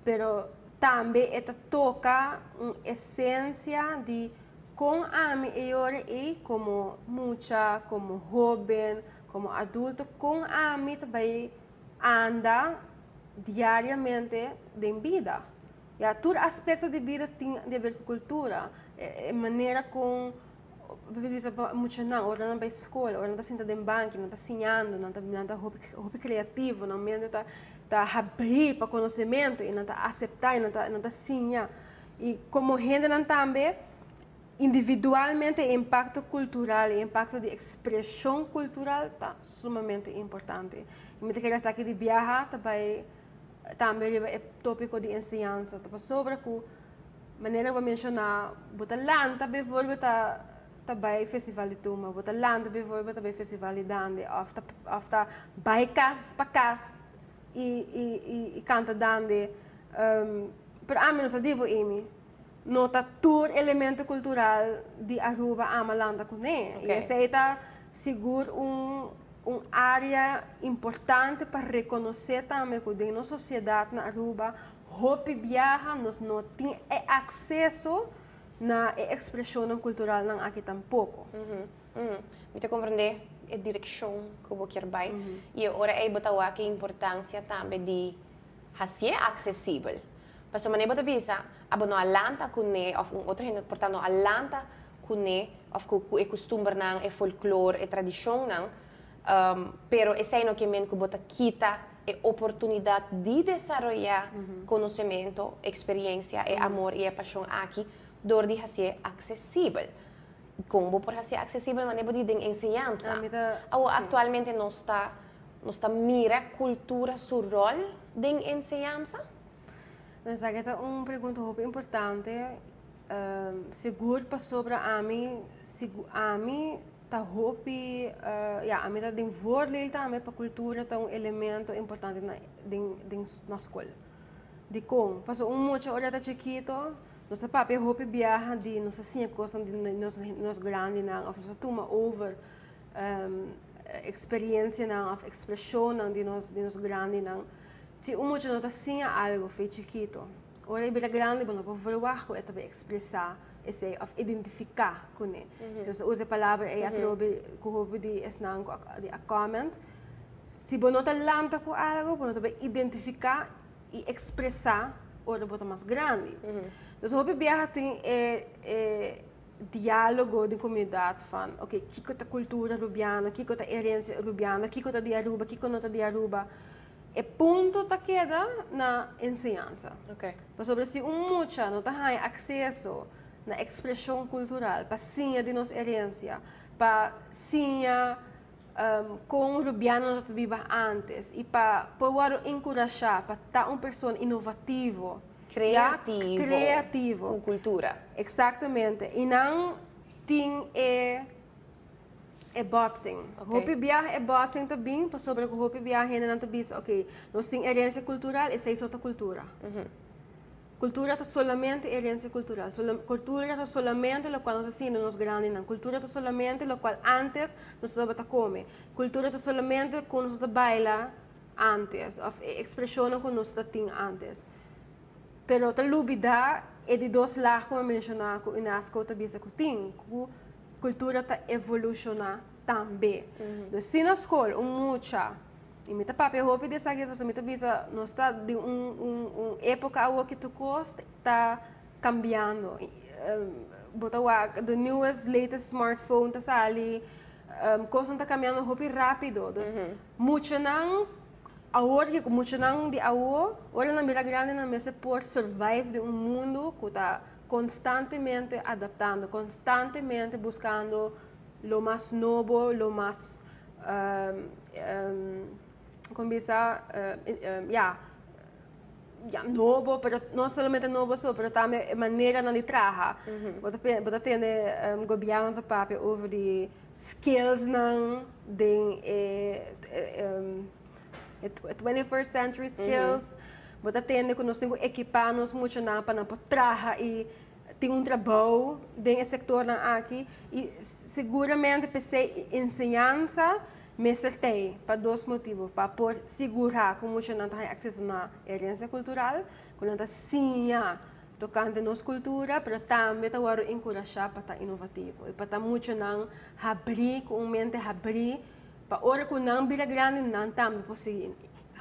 pero tambe e ta toka un esensia di kon ami e ora ei komo mucha, komo hóben, komo adulto, kon ami ta bai anda diariamente den bida. Ya, tur aspekto di bida tin di aber ku kultura. E manera kon bisa pa muchanan ora nan bai skol, ora nan ta sinta den banki, nan ta siñando, nan ta nan ta hopi hopi kreativo, nan mente ta ta habrí pa konosementu i nan ta aseptá i nan ta nan ta siña. I komo hendenan tambe individualmente e impakto kultural, e impakto di ekspreshon kultural ta sumamente importante. I mi ta kere esaki di biaha ta bai tambe riba e tópiko di enseñansa, ta pasobra ku Manera bo a menshoná, bo ta lanta bijvoorbeeld ta ta bai festival di tumba, bo ta lanta bijvoorbeeld ta bai festival di dande òf ta òf ta bai kas pa kas i i i kanta dande. Pero ami no sa di bo Amy, no ta tur elemento kultural di Aruba ama lanta kuné. I esei ta sigur un un área importante pa rekonosé tambe ku den nos sosiedat na Aruba Hopi biaha nos no tin e akseso na e ekspreshonnan kulturalnan aki tampoko. Mi ta komprendé e direkshon ku bo kier bai i e ora ei bo ta wak e importansia tambe di hasié aksesibel. Pasobra manera bo ta bisa, abo no a lanta kuné òf un otro hende por ta no a lanta kuné òf ku e kustumbernan, e folklor, e tradishonnan, Pero esei no ke men ku bo ta kita e oportunidat di desaroyá konosementu, eksperensia, e amor i e pashon aki dor di hasié aksesibel. Kon bo por hasié aksesibel? Manera bo di den enseñansa. Awor aktualmente nos ta nos ta mira kultura su ròl den enseñansa? Esaki ta un pregunta hopi importante. Sigur pasobra ami ami Ta hopi, ya, ami ta den voordeel tambe pa kultura ta un elemento importante na den den na skol. Dikon? Pasobra un mucha ora ta chikito, nos ta papia hopi biaha di nos ta siña kosnan di nos nos grandinan òf nos ta tuma over eksperensianan òf ekspreshonnan di nos di nos grandinan. Si un mucha no ta siña algu fe chikito, Ora e bira grandi bo no por verwagt ku e ta bai ekspresá esei òf identifiká kuné. Si nos a usa e palabra ei atrobe ku hopi di esnan ku a comment, si bo no ta lanta ku algu bo no ta bai identifiká i ekspresá ora bo ta mas grandi. Entonces hopi biaha tin e e diálogo den komunidat van oke kiko ta kultura rubiano, kiko ta herensia rubiano, kiko ta di Aruba, kiko no ta di Aruba. E punto ta keda na enseñansa. Pasobra si un mucha no ta haña akseso na ekspreshon kultural pa siña di nos herensia, pa siña kon rubianonan ta biba ántes i pa por wòrdu enkurashá pa ta un persona inovativo, Kreativo. Ku kultura. Eksaktamente. I nan tin e. E botsing. Hopi biaha e botsing ta bin pasobra ku hopi biaha hendenan ta bisa, ok, nos tin herensia kultural, esei so ta kultura. Kultura ta solamente herensia kultural. Kultura ta solamente lokual nos a siña nos grandinan. Kultura ta solamente lokual ántes nos tabata kome. Kultura ta solamente kon nos ta baila ántes òf e ekspreshonnan ku nos ta tin ántes. Pero ta lubidá e di dos lag ku mi a menshoná ku UNESCO ta bisa ku tin, ku Kultura ta evolushoná tambe. Dus si na skol un mucha, i mi ta papia hopi di esaki pasobra mi ta bisa nos ta den un un un époka awor ku tur kos ta kambiando. Bo ta wak the newest latest smartphone ta sali, kosnan ta kambiando hopi rápido. Dus muchanan awor ku muchanan di awor ora nan bira grandi nan mester por survive den un mundu ku ta Constantemente adaptando, constantemente buscando lo mas nobo, lo mas Kon bisa, ya, ya nobo, pero no solamente nobo so, pero tambe e maneranan di traha. Bo ta bo ta tende gobierno ta papia over di skillsnan den e e 21st century skills. Bo ta tende ku nos tin ku ekipá nos muchanan pa nan por traha i tin un trabou den e sektornan aki i seguramente p'esei enseñansa mester t'ei pa dos motibu, pa por sigurá ku muchanan ta haña akseso na herensia kultural, ku nan ta siña tokante nos kultura, pero tambe ta wòrdu enkurashá pa ta inovativo i pa ta muchanan habrí, ku un mente habrí, pa ora ku nan bira grandi nan tambe por sigui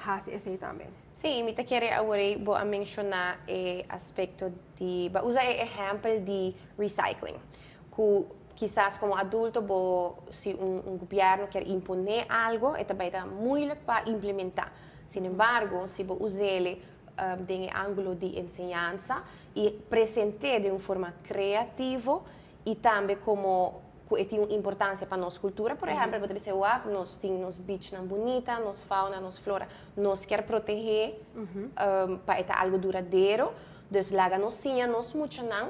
hasi esei tambe. Sí, i mi ta kere awor ei bo a menshoná e aspekto di, bo a usa e ehèmpel di recycling, ku kisas komo adulto bo si un un gobièrnu kier imponé algo e ta bai ta moeilijk pa implementá. Sin embargo, si bo us'el den e ángulo di enseñansa i present'é den un forma kreativo i tambe komo ku e tin un importansia pa nos kultura, por ehèmpel bo ta bisa wak nos tin nos beachnan bunita, nos fauna, nos flora, nos kier protehé pa e ta algo duradero, dus laga nos siña nos muchanan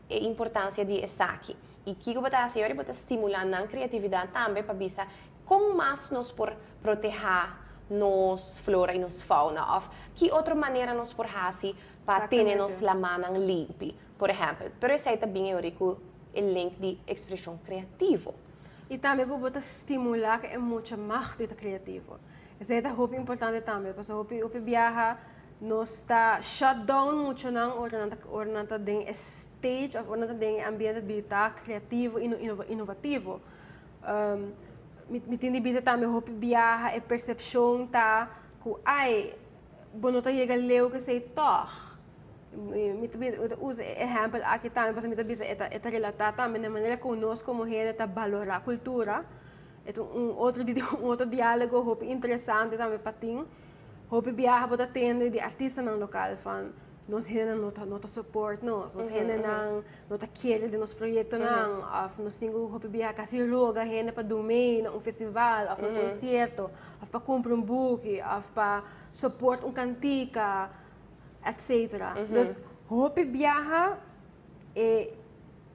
e importancia di esaki. Y kico bo ta haci yori? Bo ta stimula nan creatividad tambe pa bisa con mas nos por proteha nos flora y nos fauna of ki otro manera nos por haci pa tene nos lamanan limpi, por ehempel. Pero esey ta bin yori cu e link di expresion creativo. Y tambe cu bo ta stimula cu e mucha mag di ta creativo. Esey ta hopi importante tambe, pasobra hopi hopi biaha Nos ta shut down muchanan ora nan ta ora nan ta den e stage of ora nan ta den e ambiente di ta creativo y innovativo. Mi mi tin di bisa tambe hopi biaha e percepcion ta cu ay bo no ta yega leu kesey tog. Mi ta mi ta usa e ehempel aki tambe pasobra mi ta bisa e ta e ta relata tambe na manera cu nos como hende ta balora cultura. E ta un otro un otro dialogo hopi interesante tambe pa tin. Hopi biaha bo ta tende di artistanan lokal van nos hendenan no ta no ta support nos, nos hendenan no ta kere den nos proyektonan òf nos tin ku hopi biaha kasi roga hende pa dun mee na un festival òf na un konsierto òf pa kumpra un buki òf pa support un kantika etcetera. Dus hopi biaha e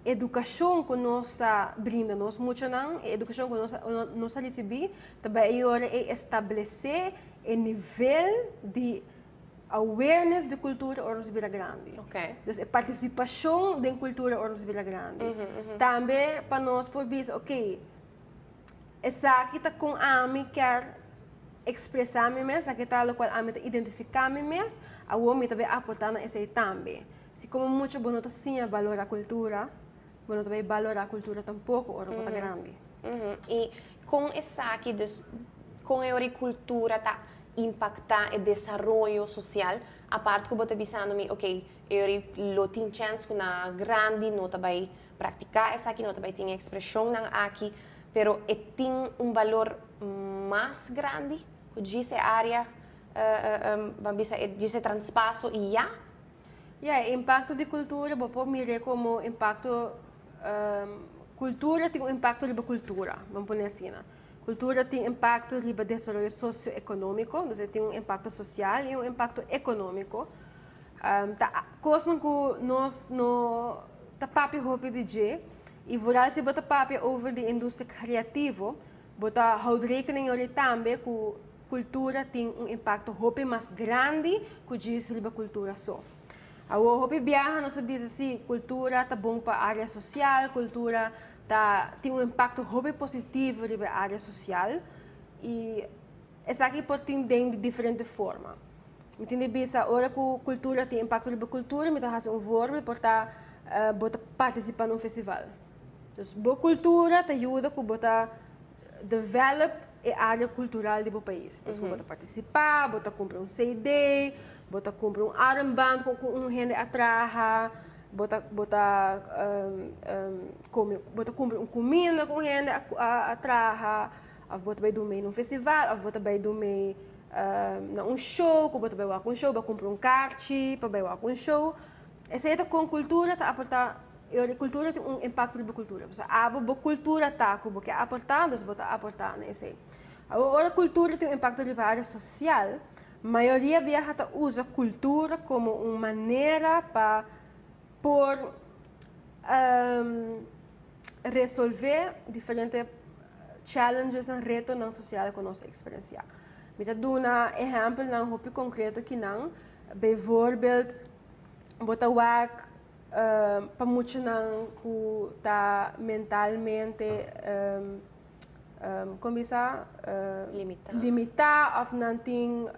edukashon ku nos ta brinda nos muchanan, e edukashon ku nos nos a risibí ta bai e ora ei establesé e nivel di awareness di kultura ora nos bira grandi. Dus e partisipashon den kultura ora nos bira grandi. Tambe pa nos por bisa ok, esaki ta kon ami kier ekspresá mi mes, esaki ta lokual ami ta identifiká mi mes, awor mi ta bai aportá na esei tambe. Si komo mucha bo no ta siña balorá kultura, bo no ta bai balorá kultura tampoko ora bo ta grandi. I kon esaki, dus kon e ora e kultura ta impaktá e desaroyo sosial? Apart ku bo ta bisando mi, oke, e ora lo tin chèns ku na grandi no ta bai praktiká esaki, no ta bai tin e ekspreshonnan aki, pero e tin un balor mas grandi ku djis e área, ban bisa djis e transpaso i ya? Ya, e impakto di kultura bo por mir'é komo impakto, kultura tin un impakto riba kultura, bo pone asina. Kultura tin impakto riba desaroyo sosioekonómiko, dus e tin un impakto sosial i un impakto ekonómiko. Ta kosnan ku nos no ta papia hopi di dje i vooral si bo ta papia over di industria kreativo, bo ta houd rekening yori tambe ku Kultura tin un impakto hopi mas grandi ku djis riba kultura so. Awor hopi biaha nos ta bisa si kultura ta bon pa área sosial, kultura ta tin un impakto hopi positivo riba e área sosial i esaki por tin den di diferente forma. Mi tin di bisa ora ku kultura tin impakto riba kultura mi ta hasi un voorbeeld por ta bo ta partisipa na un festival. Dus bo kultura ta yuda ku bo ta develop e área kultural di bo pais. Dus ku bo ta partisipá, bo ta kumpra un CD, bo ta kumpra un armband ku un hende a traha, bo ta bo ta kome bo ta kumpra un kuminda ku un hende a traha, òf bo ta bai dun mei na un festival, òf bo ta bai dun mei na un show ku bo ta bai wak un show, bo a kumpra un karchi pa bai wak un show. Esei ta kon kultura ta aportá. E ora kultura tin un impakto riba kultura. Pasobra abo bo kultura ta ku bo ke aportá, dus bo ta aportá na esei. Ora kultura tin un impakto riba área sosial, mayoria biaha ta usa kultura komo un manera pa por resolvé diferente challengesnan, retonan sosial ku nos ta eksperensiá. Mi ta duna ehèmpelnan hopi konkreto kinan, bijvoorbeeld bo ta wak pa muchanan ku ta mentalmente kon bisa limitá òf nan tin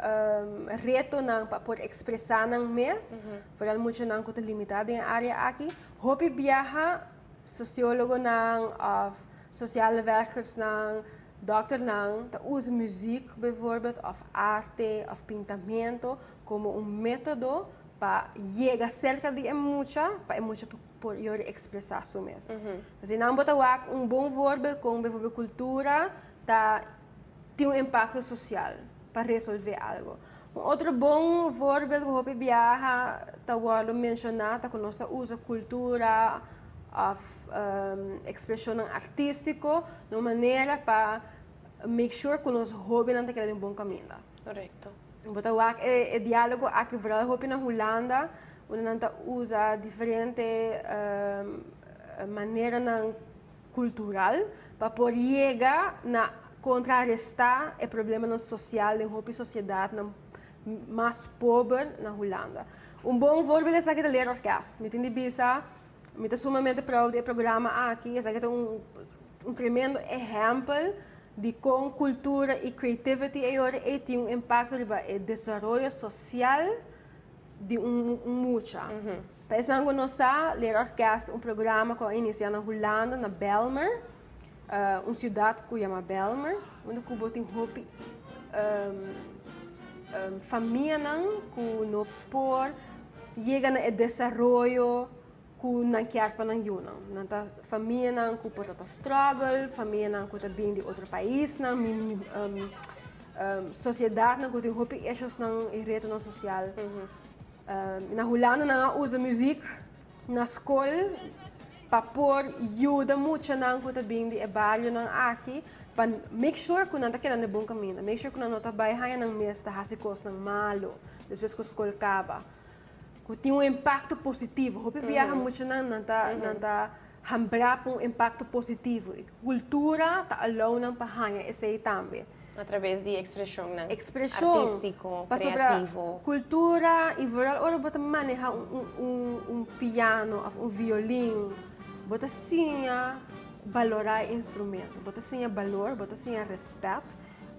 retonan pa por ekspresá nan mes, foral muchanan ku ta limitá den e área aki. Hopi biaha sosiólogonan òf sosiale werkersnan, dòkternan ta usa muzik bijvoorbeeld òf arte òf pintamentu komo un método pa yega serka di e mucha pa e mucha por yori ekspresá su mes. Asina nan bo ta wak un bon voorbeeld kon bijvoorbeeld kultura ta tin un impakto sosial pa resolvé algo. Un otro bon voorbeeld ku hopi biaha ta wòrdu menshoná ta ku nos ta usa kultura òf ekspreshonnan artístiko na un manera pa make sure ku nos hóbennan ta keda den un bon kaminda. Korekto. Bo ta wak e diálogo aki vooral hopi na Hulanda unda nan ta usa diferente maneranan kultural pa por yega na kontrarestá e problemanan sosial den hopi sosiedatnan mas pober na Hulanda. Un bon voorbeeld di esaki ta Leerorkest. Mi tin di bisa, mi ta sumamente proud di e programa aki. Esaki ta un un tremendo ehèmpel di kon kultura i creativity e ora ei tin un impakto riba e desaroyo sosial di un mucha. Pa esnan ku no sa, Leerorkest ta un programa ku a inisiá na Hulanda, na Bijlmer, un siudat ku yama Bijlmer, unda ku bo tin hopi famianan ku no por yega na e desaroyo ku nan kier pa nan yunan. Nan ta famianan ku por ta ta struggle, famianan ku ta bin di otro paisnan, sosiedatnan ku tin hopi issuesnan i retonan sosial. Na Hulanda nan a usa muzik na skol pa por yuda muchanan ku ta bin di e barionan aki pa make sure ku nan ta keda na e bon kaminda, make sure ku nan no ta bai haña nan mes ta hasi kosnan malu despues ku skol kaba. Ku tin un impakto positivo. Hopi biaha muchanan nan ta nan ta hambrá pa un impakto positivo i kultura ta alou nan pa haña esei tambe. A traves di ekspreshonnan Ekspreshon. artístiko, Pasobra kreativo. kultura i vooral ora bo ta maneha un un un piano òf un violin, bo ta siña balorá e instrumento. Bo ta siña balor, bo ta siña rèspèt,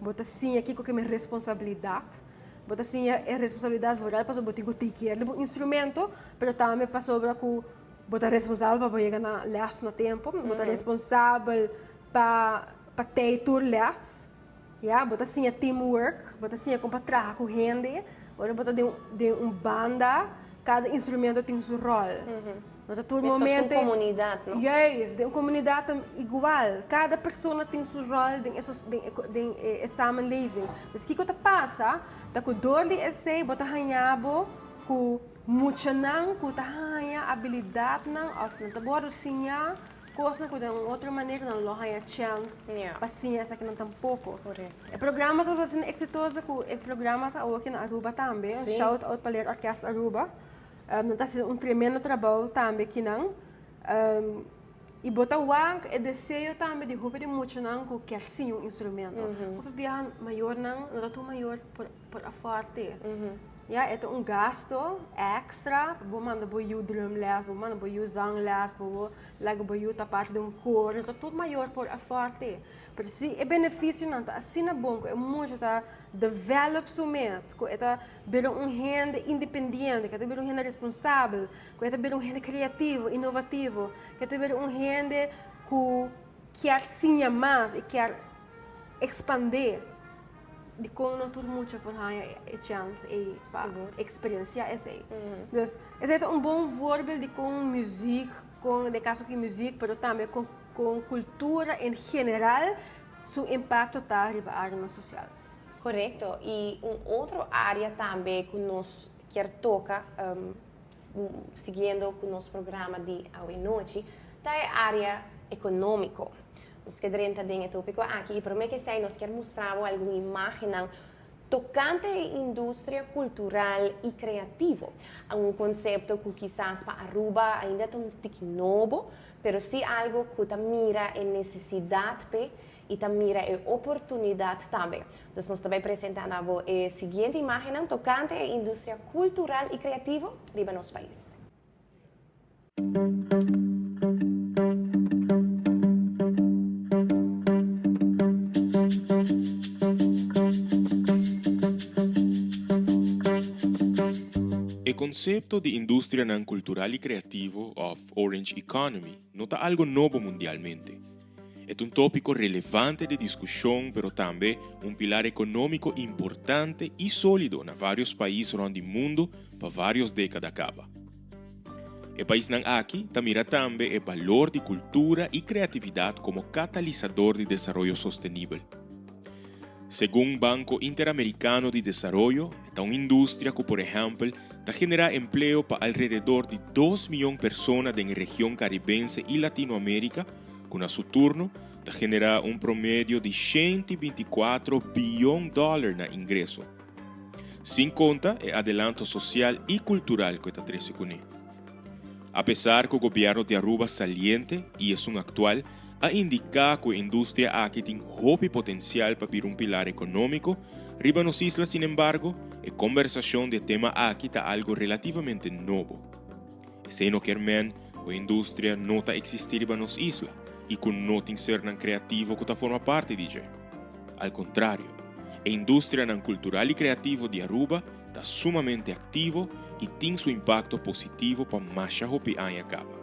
bo ta siña kiko ke mi responsabilidat. Bo ta siña e responsabilidat vooral pasobra bo tin ku take care di bo instrumento, pero tambe pasobra ku bo ta responsabel pa bo yega na lès na tempu, bo ta responsabel pa pa tei tur lès, ya, bo ta siña teamwork, bo ta siña kon pa traha ku hende, ora bo ta den den un banda kada instrumento tin su ròl. No ta tur Meskos ku un momento. komunidat, no? Juist, den un komunidat ta igual. Kada persona tin su ròl den e den e den e samenleving. Dus kiko ta pasa ta ku dor di esei bo ta haña bo ku muchanan ku ta haña abilidatnan òf nan ta wòrdu siña kosnan ku den un otro manera nan lo haña chèns pa siña esakinan tampoko. E programa ta asina eksitoso ku e programa ta awoki na Aruba tambe. Shout out pa Leerorkest Aruba. Nan ta hasi un tremendo trabou tambe kinan. I bo ta wak e deseo tambe di hopi di muchanan ku kier siña un instrumento. Hopi biaha mayornan no ta tur mayor por por afford te. Ya, e ta un gasto extra pa bo manda bo yu drumles, bo manda bo yu zangles, bo laga bo yu ta parti di un kor. No ta tur mayor por afford te. Pero si e benefisionan ta asina bon ku e mucha ta develop su mes, ku e ta bira un hende independiente, ku e ta bira un hende responsabel, ku e ta bira un hende kreativo, inovativo, ku e ta bira un hende ku kier siña mas i kier ekspandé. Dikon no tur mucha por haña e chèns ei pa eksperensiá esei? Dus, esei ta un bon voorbeeld di kon muzik, kon, den kaso aki muzik, pero tambe kon kon kultura en general su impakto ta riba áreanan sosial. Korekto. I un otro área tambe ku nos kier toka, siguiendo ku nos programa di awenochi, ta e área ekonómiko. Nos ke drenta den e tópiko aki i promé ke esei nos kier mustra bo algun imágennan tokante e industria kultural i kreativo. Un konsepto ku kisas pa Aruba ainda ta un tiki nobo, pero sí algu ku ta mira e nesesidat p'e i ta mira e oportunidat tambe. Dus nos ta bai presentá na bo e siguiente imágennan tokante e industria kultural i kreativo riba nos pais. E konsepto di industrianan kultural i kreativo òf Orange Economy no ta algo nobo mundialmente. E ta un tópiko relevante di diskushon pero tambe un pilar ekonómiko importante i sólido na vários pais rònt di mundu pa vários dékada kaba. E paisnan aki ta mira tambe e balor di kultura i kreatividat komo katalisador di desaroyo sostenibel. Segun Banko Interamerikano di Desaroyo, e ta un industria ku por ehèmpel ta generá empleo pa alrededor di dos mion persona den e region Karibense i Latinoamérika, ku na su turno ta generá un promedio di 124 bion dòler na ingreso. Sin konta e adelanto sosial i kultural ku e ta trese kuné. Apesar ku gobièrnu di Aruba saliente i esun aktual a indiká ku e industria aki tin hopi potensial pa bira un pilar ekonómiko riba nos isla sinembargo e kombersashon di e tema aki ta algu relativamente nobo. Esei no kier men ku e industria no ta eksistí riba nos isla i ku no tin sernan kreativo ku ta forma parti di dje. Al kontrario, e industrianan kultural i kreativo di Aruba ta sumamente aktivo i tin su impakto positivo pa masha hopi aña kaba.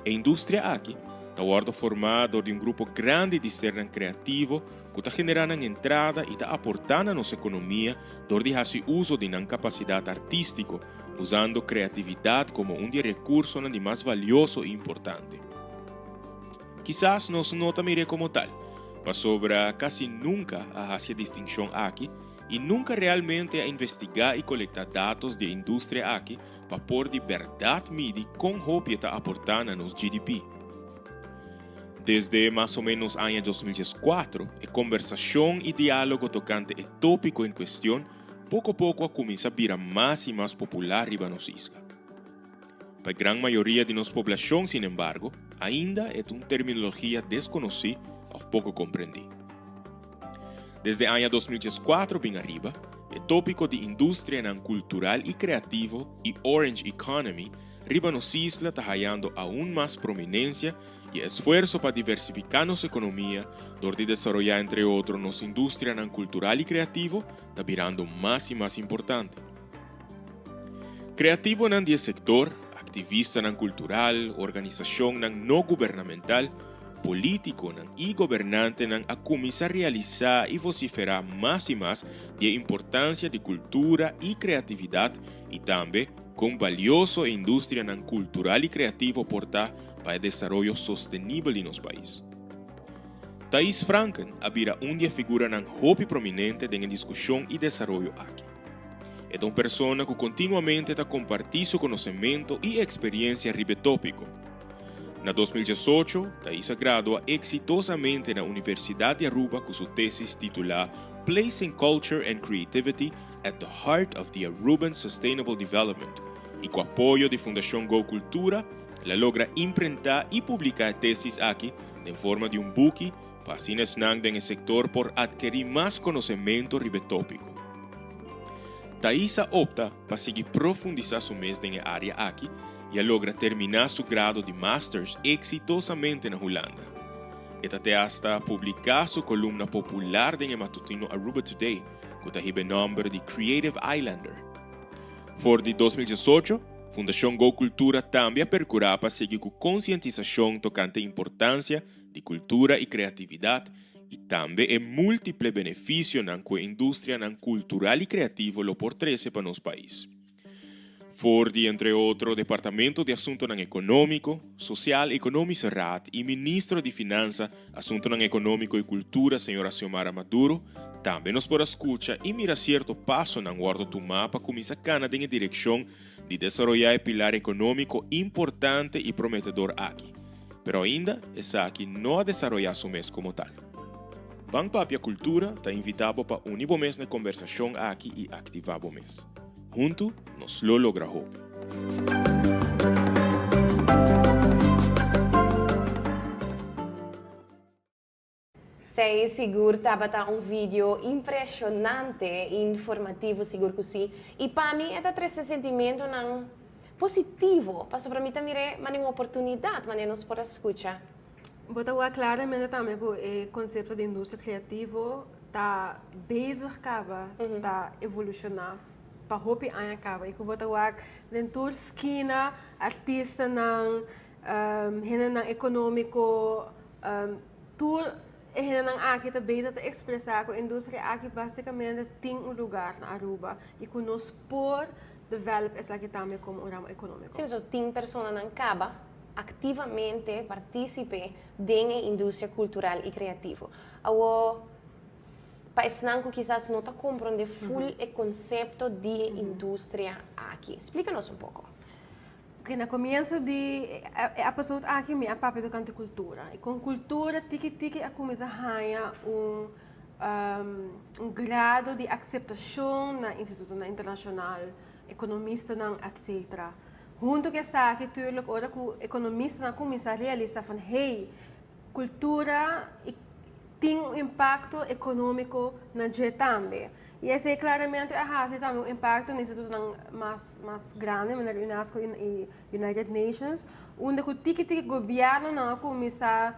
E industria aki ta wòrdu formá dor di un grupo grandi di sernan kreativo ku ta generá nan entrada i ta aportá na nos ekonomia dor di hasi uso di nan kapasidat artístiko, usando kreatividat komo un di e rekursonan di mas valioso i importante. Kisas nos no ta mir'é komo tal, pasobra kasi nunka a hasi e distinshon aki i nunka realmente a investigá i kolektá datos di e industria aki pa por di bèrdat midi kon hopi e ta aportá na nos GDP. Desde mas o ménos aña 2014, e kombersashon i diálogo tokante e tópiko en kuestion poko poko a kuminsá bira mas i mas popular riba nos isla. Pa e gran mayoria di nos poblashon, sinembargo, ainda e ta un terminologia deskonosí òf poko komprendí. Desde aña 2014 bin ariba, e tópiko di industrianan kultural i kreativo i Orange Economy riba nos isla ta hayando aun mas prominensia i e esfuerso pa diversifiká nos ekonomia dor di desaroyá entre otro nos industrianan kultural i kreativo ta birando mas i mas importante. Kreativonan di e sektor, aktivistanan kultural, organisashonnan no gubernamental, polítikonan i gobernantenan a kuminsá realisá i vosiferá mas i mas di e importansia di kultura i kreatividat i tambe kon balioso e industrianan kultural i kreativo por ta pa e desaroyo sostenibel di nos pais. Thais Franken a bira un di e figuranan hopi prominente den e diskushon i desaroyo aki. E ta un persona ku kontinuamente ta kompartí su konosementu i eksperiensia riba e tópiko. Na 2018, Thais a gradua eksitosamente na Universidat di Aruba ku su tesis titulá Placing Culture and Creativity at the Heart of the Aruban Sustainable Development i ku apoyo di Fundashon Go Cultura el a logra imprentá i publiká e tesis aki den forma di un buki pa asina esnan den e sektor por atkerí mas konosementu riba e tópiko. Thais a opta pa sigui profundisá su mes den e área aki i a logra terminá su grado di masters eksitosamente na Hulanda. E ta te asta publiká su kolumna popular den e matutino Aruba Today ku ta hiba e nòmber di Creative Islander. For di 2018, Fundashon Go Cultura tambe a perkurá pa sigui ku konsientisashon tokante importansia di kultura i kreatividat i tambe e múltiple benefisionan ku e industrianan kultural i kreativo lo por trese pa nos pais. For di entre otro Departamento di Asuntonan Ekonómiko, Sosial Economische Raad i Ministro di Finansa, Asuntonan Ekonómiko i Kultura señora Xiomara Maduro, tambe nos por a skucha i mira sierto pasonan wòrdu tumá pa kuminsá kana den e direkshon di desaroyá e pilar ekonómiko importante i prometedor aki. Pero ainda esaki no a desaroyá su mes komo tal. Ban Papia Kultura ta invitá bo pa uni bo mes na e kombersashon aki i aktivá bo mes. Huntu nos lo logra hopi. Esei sigur tabata un video impresionante, informativo sigur cu si. Y pa mi e ta trece sentimentonan positivo, pasobra mi ta mir'e manera un oportunidad, manera nos por a scucha. Bo ta wak claramente tambe cu e concepto di industria creativo ta bezig caba, ta evoluciona pa hopi aña caba. Y cu bo ta wak den tur skina artistanan, hendenan economico, Tur e hendenan aki ta bezig ta expresa cu e industria aki basicamente tin un lugar na Aruba y cu nos por develop esaki tambe como un ramo economico. Sí, pasobra tin personanan caba activamente participe den e industria cultural y creativo. Awor, pa esnan cu kisas no ta comprende full e concepto di e industria aki, splica nos un poco. Oke, na komienso di e episode aki mi a papia tokante kultura. I kon kultura tiki tiki a kuminsá haña un un grado di akseptashon na institutonan internashonal, ekonomistanan etsetera. Huntu ku esaki turlik ora ku ekonomistanan a kuminsá realisá van hey, kultura tin un impakto ekonómiko na dje tambe. I esei klaramente a hasi tambe un impakto na institutonan mas mas grandi, manera UNESCO i United Nations, unda ku tiki tiki gobièrnunan a kuminsá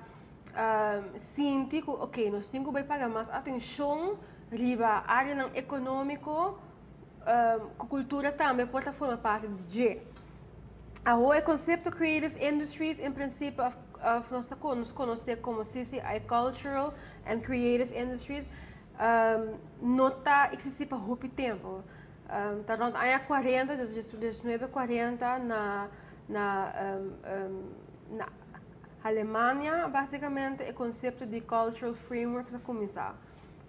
sinti ku oke, nos tin ku bai paga mas atenshon riba áreanan ekonómiko ku kultura tambe por ta forma parti di dje. Awor e konsepto Creative Industries en prinsipio òf nos ta nos konosé komo CCI Cultural and Creative Industries no ta eksistí pa hopi tempu. Ta rònt aña kuarenta, dus diesnuebe kuarenta na na na Alemania basikamente e konsepto di cultural frameworks a kuminsá.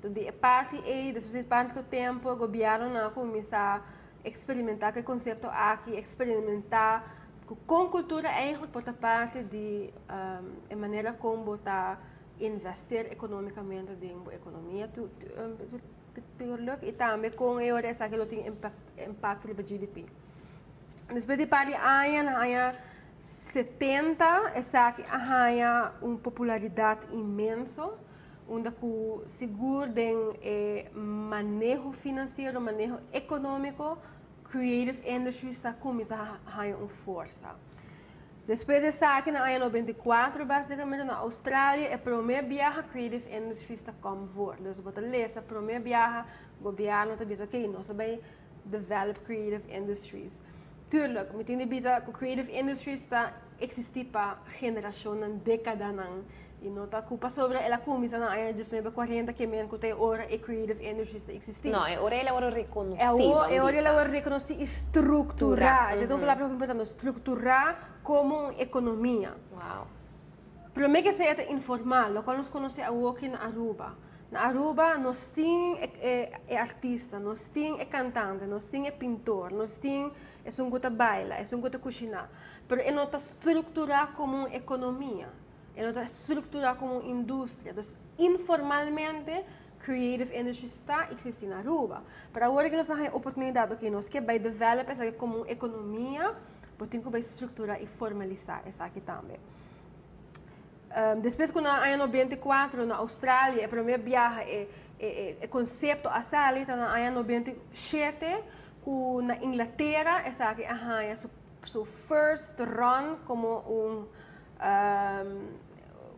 Di e parti ei despues di tantu tempu gobièrnunan a kuminsá eksperimentá ku e konsepto aki, eksperimentá ku kon kultura eigentlik por ta parti di e manera kon bo ta invester ekonómikamente den bo ekonomia tuurlijk i tambe kon e ora esaki lo tin impakto riba GDP. Despues di par di aña, na aña 70, esaki a haña un popularidat inmenso, unda ku sigur den e maneho finansiero, maneho ekonómiko, creative industries ta kuminsá haña un forsa. Despues di esaki na aña 94 basicamente na Australia e prome biaha creative industries ta kom voor. Dus bo ta lesa prome biaha gobierno ta bisa ok nos ta bay develop creative industries. Tuurlijk mi tin di bisa cu creative industries ta existi pa generacionnan, decadanan y no ta cu pasobra el a cuminsa na aña 1940 ke men cu ta e ora e creative industries ta existi. No, e ora el a worde reconoci, ban bisa. E ora el a worde reconoci y structura. Esei ta un palabra hopi importante, structura como un economia. Wow. Prome ke esei e ta informal, locual nos conoce awoki na Aruba. Na Aruba nos tin e artista, nos tin e cantante, nos tin e pintor, nos tin esun cu ta baila, esun cu ta cushina, pero e no ta structura como un economia. E no ta structura como un industria. Dus informalmente creative industries ta existi na Aruba. Pero awor cu nos a haya oportunidad, ok, nos ke bay develop esaki como un economia, bo tin cu bay structura y formalisa esaki tambe. Despues cu na aña 94 na Australia e prome biaha e e concepto a sali ta na aña 97 cu na Inglatera esaki a haya su su first run como un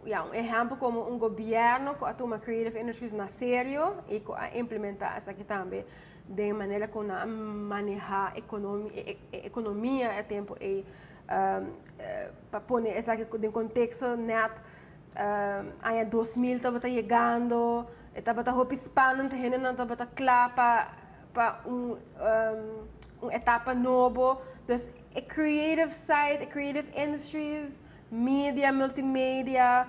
ya, un ehempel como un gobierno cu a tuma creative industries na serio y cu a implementa esaki tambe den manera cu nan a maneha economia e tempo ey. Pa pone esaki den contexto net aña 2000 tabata yegando, e tabata hopi spannend, hendenan tabata cla pa pa un un etapa nobo. Dus e creative side, e creative industries, media, multimedia,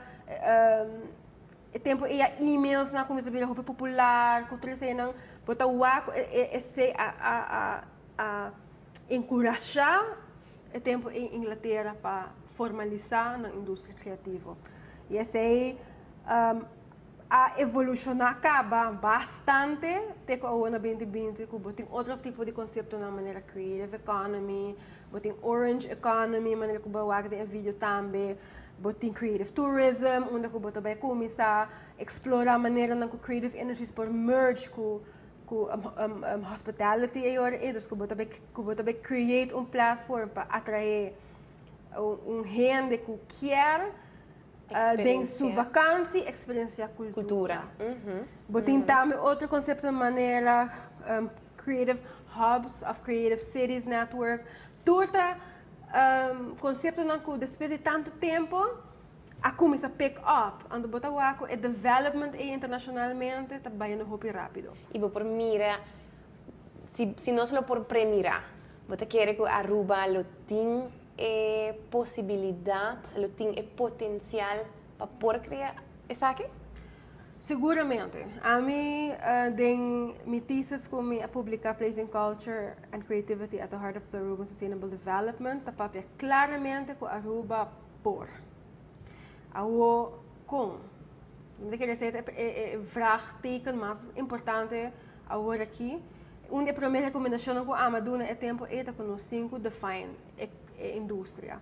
e tempo ei a emails nan a cuminsa bira hopi popular, cu tur eseinan, bo ta wak cu esei a a a a encurasha e tempo ei Inglatera pa. formalisa nan industria creativo. Y esey a evoluciona caba bastante te cu awo na 2020 cu bo tin otro tipo di conceptonan manera creative economy, bo tin orange economy manera cu bo a wak den e video tambe, bo tin creative tourism unda cu bo ta bay cuminsa explora maneranan cu creative industries por merge cu hospitality e ora ey, dus cu bo ta bay create un platform pa atrae un hende cu kier den su vakantie experiencia cultura. Cultura. Bo tin tambe otro concepto manera creative hubs of creative cities network. Tur ta conceptonan cu despues di tanto tempo a cuminsa pick up. Anto bo ta wak e development e internacionalmente ta bayendo hopi rapido. Y bo por mira, si nos lo por premira, bo ta kere cu Aruba lo tin e posibilidad, lo tin e potencial pa por crea esaki? Seguramente. Ami, den mi thesis cu mi a publica, Placing Culture and Creativity at the Heart of the Aruban Sustainable Development, ta papia claramente cu Aruba por. Awo con? Mi kier bisa e vraagteken mas importante awor aki. Un di e prome recomendacion cu ami a duna e tempo ey ta cu nos tin cu define e industria.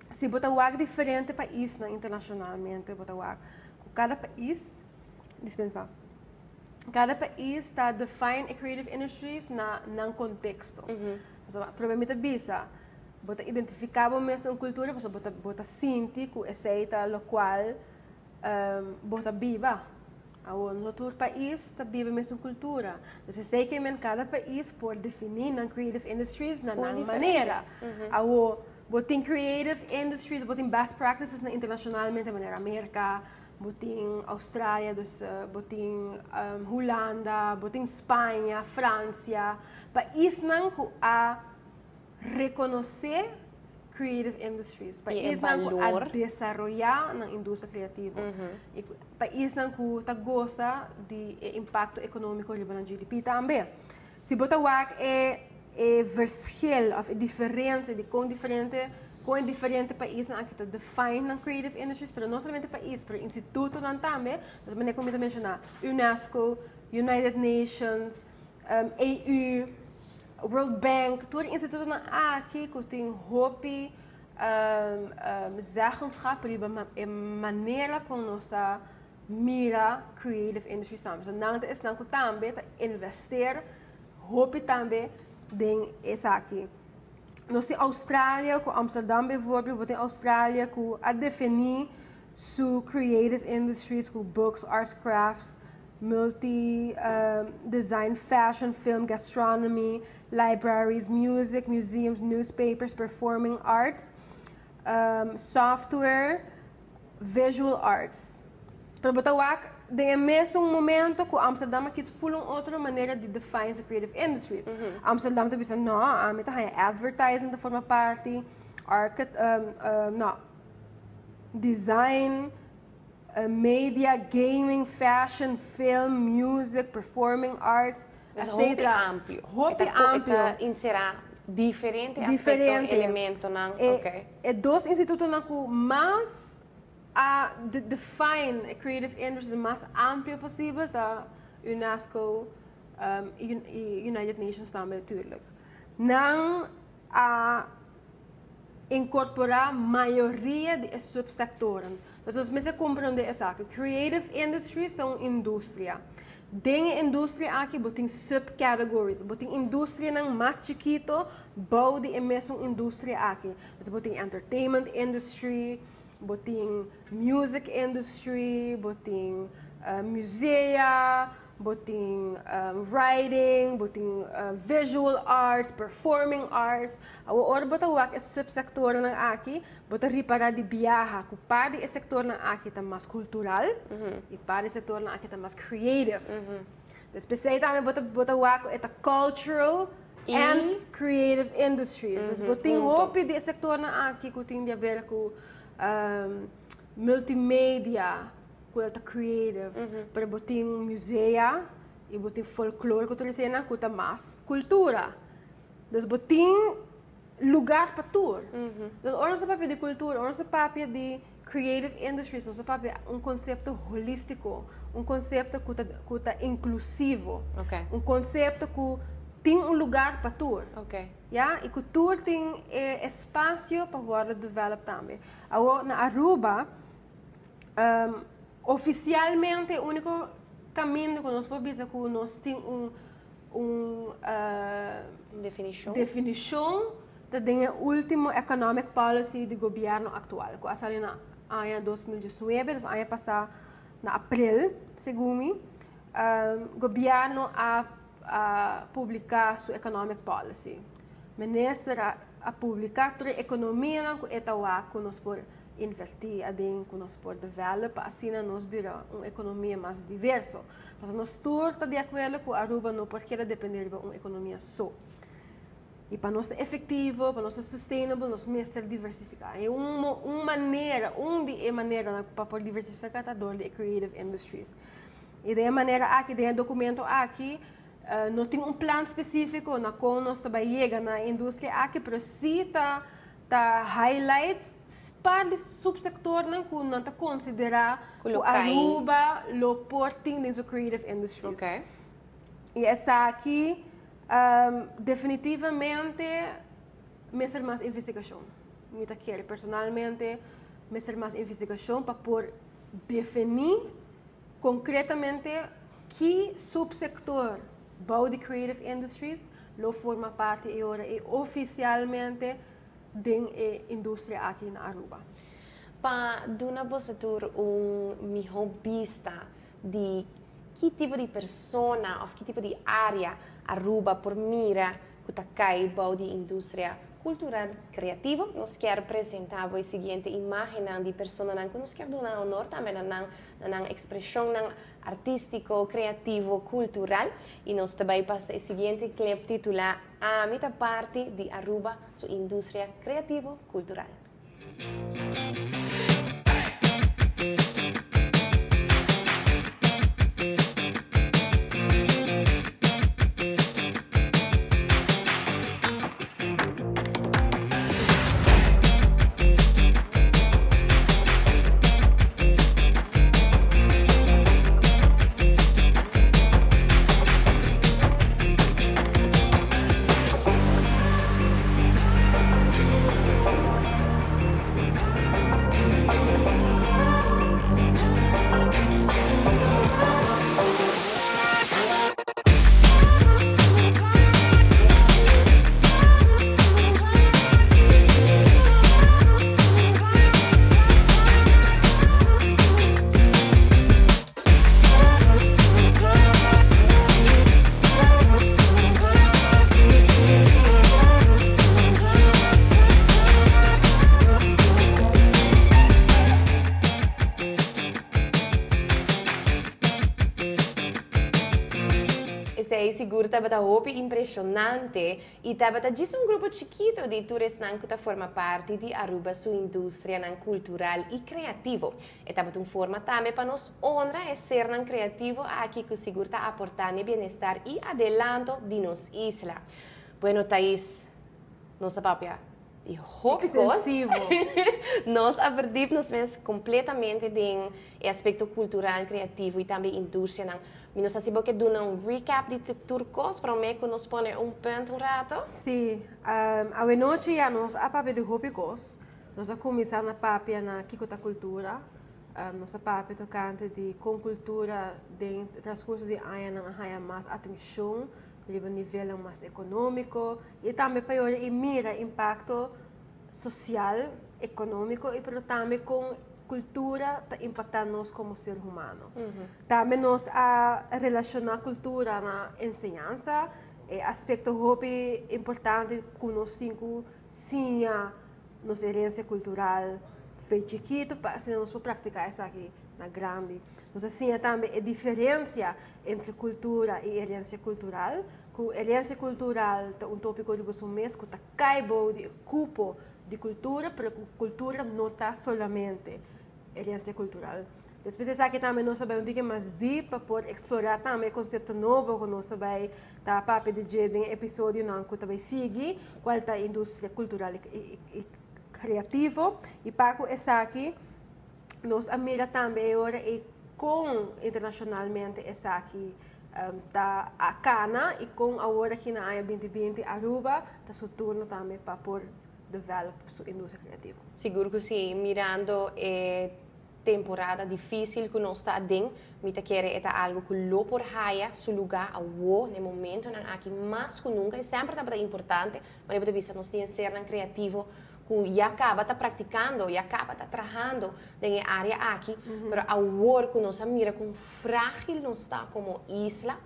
Si bo ta wak diferente pais na internacionalmente, bo ta wak cada pais, dispensa, cada pais ta define e creative industries na nan contexto. So, trobe mi ta bisa, bo ta identifica bo mes na cultura, so bo ta sinti cu esey ta locual bo ta biba. Awo, no tur pais ta biba mes cultura. Anto, esey kiermen cada pais por defini nan creative industries na nan manera. Awo, bo tin creative industries, bo tin best practices na internacionalmente, manera America, bo tin Australia, dus bo tin Hulanda, bo tin Spaña, Francia, paisnan cu a reconoce creative industries, paisnan cu a desaroya nan industria creativo. Y paisnan cu ta goza di impacto economico riba nan GDP tambe. Si bo ta wak e verschil of e diferencia di con diferente paisnan aki ta define nan creative industries, pero no solamente pais, pero institutonan tambe, dus manera cu mi a menciona, UNESCO, United Nations, EU, World Bank, tur institutonan aki cu tin hopi zeggenschap riba e manera con nos ta mira creative industries tambe. So nan ta esnan cu tambe ta investeer hopi tambe den esaki. Nos tin Australia cu Amsterdam bijvoorbeeld, tin Australia cu a defini su creative industries cu books, arts, crafts, multi design, fashion, film, gastronomy, libraries, music, museums, newspapers, performing arts, software, visual arts. Pero bo ta wak, den mesun momento cu Amsterdam a kies full un otro manera di define the creative industries. Amsterdam ta bisa, no, ami ta advertising ta forma parti, archit no, design, media, gaming, fashion, film, music, performing arts, etc. Amplio. Hopi amplio. Ta encera diferente Diferente. Elementonan. E, e dos institutonan cu mas a define a creative industry mas amplio posibel ta UNESCO y United Nations tambe natuurlijk. Nan a incorpora mayoria di subsectoren. Dus nos mester comprende esaki. Creative industries ta un industria. Den e industria aki bo tin subcategories, bo tin industrianan mas chikito bou di e mesun industria aki. Dus bo tin entertainment industry, bo tin music industry, bo tin musea, bo tin writing, bo tin visual arts, performing arts. Ora bo ta wak e subsectornan aki, bo ta ripara di biaha cu parti e sectornan aki ta mas cultural y parti e sectornan aki ta mas creative. Dus p'esey tambe bo ta wak e ta cultural and creative industries. Dus bo tin hopi di e sectornan aki cu tin di haber cu multimedia, cu ta creative, pero bo tin musea y bo tin folklore cu tur esey cu ta mas cultura. Dus bo tin lugar pa tur. Dus ora nos ta papia di cultura, ora nos ta papia di creative industries, nos ta papia un concepto holistico, un concepto cu ta cu ta inclusivo, un concepto cu tin un lugar pa tur. Ya, y cu tur tin e espacio pa wordo develop tambe. Awor na Aruba, oficialmente e unico caminda cu nos por bisa cu nos tin un un Definishon. definishon ta den e ultimo economic policy di gobierno actual cu a sali na aña 2019, dus aña pasa na april segun mi, gobierno a a publica su economic policy. Minister a a publica tur e economianan cu e ta wak cu nos por inverti aden, cu nos por develop pa asina nos bira un economia mas diverso. Pasobra nos tur ta di akuerdo ku Aruba no por keda dependé riba un ekonomia so. I pa nos ta efektivo, pa nos ta sustainable, nos mester diversifiká. I un un manera, un di e maneranan pa por diversifiká ta dor di e creative industries. I den e manera aki, den e dokumento aki, no tin un plan spesífiko na kon nos ta bai yega na e industria aki, pero sí ta ta highlight par di subsectornan cu nan ta considera Cu lo cu cay. Aruba lo por tin den su creative industries. Y esaki definitivamente mester mas investigacion. Mi ta kere personalmente mester mas investigacion pa por defini concretamente ki subsector bou di creative industries lo forma parti e ora ey oficialmente den e industria aki na Aruba. Pa duna boso tur un miho bista di ki tipo di persona of ki tipo di area Aruba por mira cu ta cay bou di industria cultural creativo, nos kier presenta bo e siguiente imagennan di personanan cu nos kier duna honor tambe na nan na nan expresionnan artistico, creativo, cultural y nos ta bay pasa e siguiente clip titula Ami ta parti di Aruba su industria creativo cultural. Esei sigur tabata hopi impresionante y tabata djis un grupo chikito di tur esnan cu ta forma parti di Aruba su industrianan cultural y creativo. E tabata un forma tambe pa nos honra e sernan creativo aki cu sigur ta aporta n'e bienestar y adelanto di nos isla. Bueno Thais, nos a papia di hopi cos. Extensivo. Nos a verdiep nos mes completamente den e aspecto cultural, creativo y tambe industrianan. Mi no sa si bo ke duna un recap di tur cos prome cu nos pone un punt un rato? Si, awenochi ya nos a papia di hopi cos. Nos a kuminsá na papia na kiko ta kultura. Nos a papia tokante di kon kultura den transkurso di añanan a haña mas atenshon riba nivelnan mas ekonómiko i tambe pa yora i mira impakto sosial, ekonómiko i pero tambe kon kultura ta impaktá nos komo ser humano. Tambe nos a relashoná kultura na enseñansa, e aspekto hopi importante ku nos tin ku siña nos herencia cultural fe chikito pa asina nos por practica esaki na grandi. Nos a siña tambe e diferencia entre cultura y herencia cultural, cu herencia cultural ta un topico riba su mes cu ta cay bou di e cupo di cultura, pero cu cultura no ta solamente herencia cultural. Despues di esaki tambe nos ta bai un tiki mas deep pa por explora tambe e concepto nobo cu nos ta bai ta papia di dje den e episodionan cu ta bai sigui, cual ta industria cultural y creativo. Y pa cu esaki nos a mira tambe e ora ey con internacionalmente esaki ta a cana y con awor aki na aña 2020 Aruba ta su turno tambe pa por develop su industria creativo. Sigur cu si, mirando e temporada dificil cu nos ta aden, mi ta kere e ta algo cu lo por haya su luga awo na e momentonan aki mas cu nunca y semper tabata importante, manera bo ta bisa nos tin e sernan creativo cu ya caba ta practicando, ya caba ta trahando den e area aki, pero awor cu nos a mira con fragil nos ta como isla,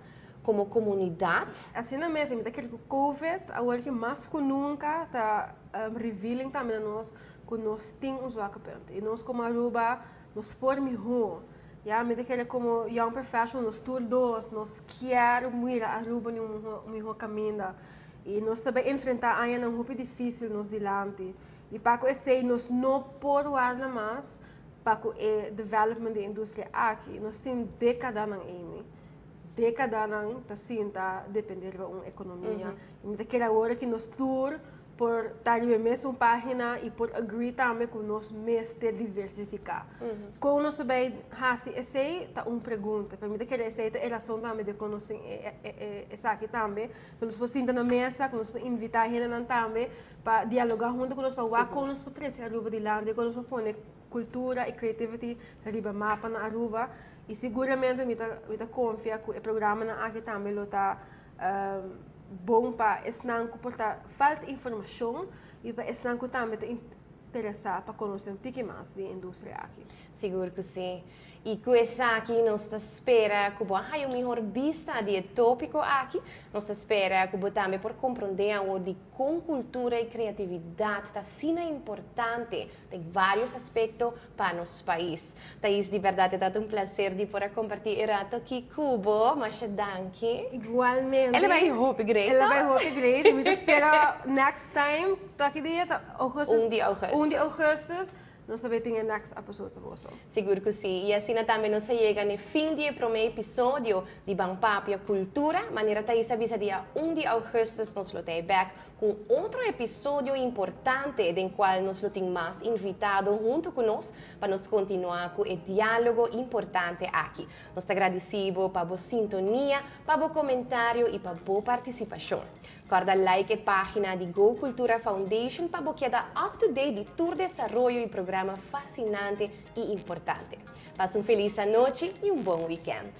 como comunidad. Asina mes, mi ta kere cu Covid awor ki mas cu nunca ta revealing tambe na nos cu nos tin un zwakke punt y nos como Aruba nos por miho. Ya, mi ta kere como young professional nos tur dos nos kier mira Aruba den un miho caminda y nos ta bay enfrenta añanan hopi dificil nos dilanti y pa cu esey nos no por warda mas pa cu e development di e industria aki. Nos tin decadanan, Amy, decadanan ta sinta depende riba un economia y mi ta kere awor ki nos tur por ta riba e mesun pagina y por agree tambe cu nos mester diversifica. Con nos ta bay haci esey ta un pregunta, pero mi ta kere esey ta e razon tambe di con nos tin esaki tambe, cu nos por sinta na mesa, cu nos por invita hendenan tambe pa dialoga hunto cu nos pa wak con nos por trece Aruba dilanti, con nos por pone cultura y creativity riba mapa na Aruba y seguramente mi ta mi ta confia cu e programanan aki tambe lo ta bon pa esnan cu por ta falta informacion y pa esnan cu tambe ta interesa pa conoce un tiki mas di e industria aki. Sigur cu si. Y cu esaki nos ta spera cu bo a haya un mihor bista di e topico aki. Nos ta spera cu bo tambe por compronde awor di con cultura y creatividad ta asina importante den varios aspecto pa nos pais. Thais, di berdad e ta un placer di por a comparti e rato aki cu bo. Masha danki. Igualmente. El a bay hopi great, El a bay hopi great. Y mi ta spera next time, ta ki dia ta? Augustus. Un di augustus. Un di augustus. Nos ta bay tin e next episode pa boso. Sigur cu si. Y asina tambe nos a yega n'e fin di e prome episodio di Ban Papia Cultura. Manera Thais a bisa dia un di augustus nos lo ta e bek cu un otro episodio importante den cual nos lo tin mas invitado hunto cu nos pa nos continua cu e dialogo importante aki. Nos ta gradici bo pa bo sintonia, pa bo comentario y pa bo participacion. Corda like e pagina di Go Cultura Foundation pa bo keda up to date di tur desaroyo y programa fascinante y importante. Pasa un feliz anochi y un bon weekend.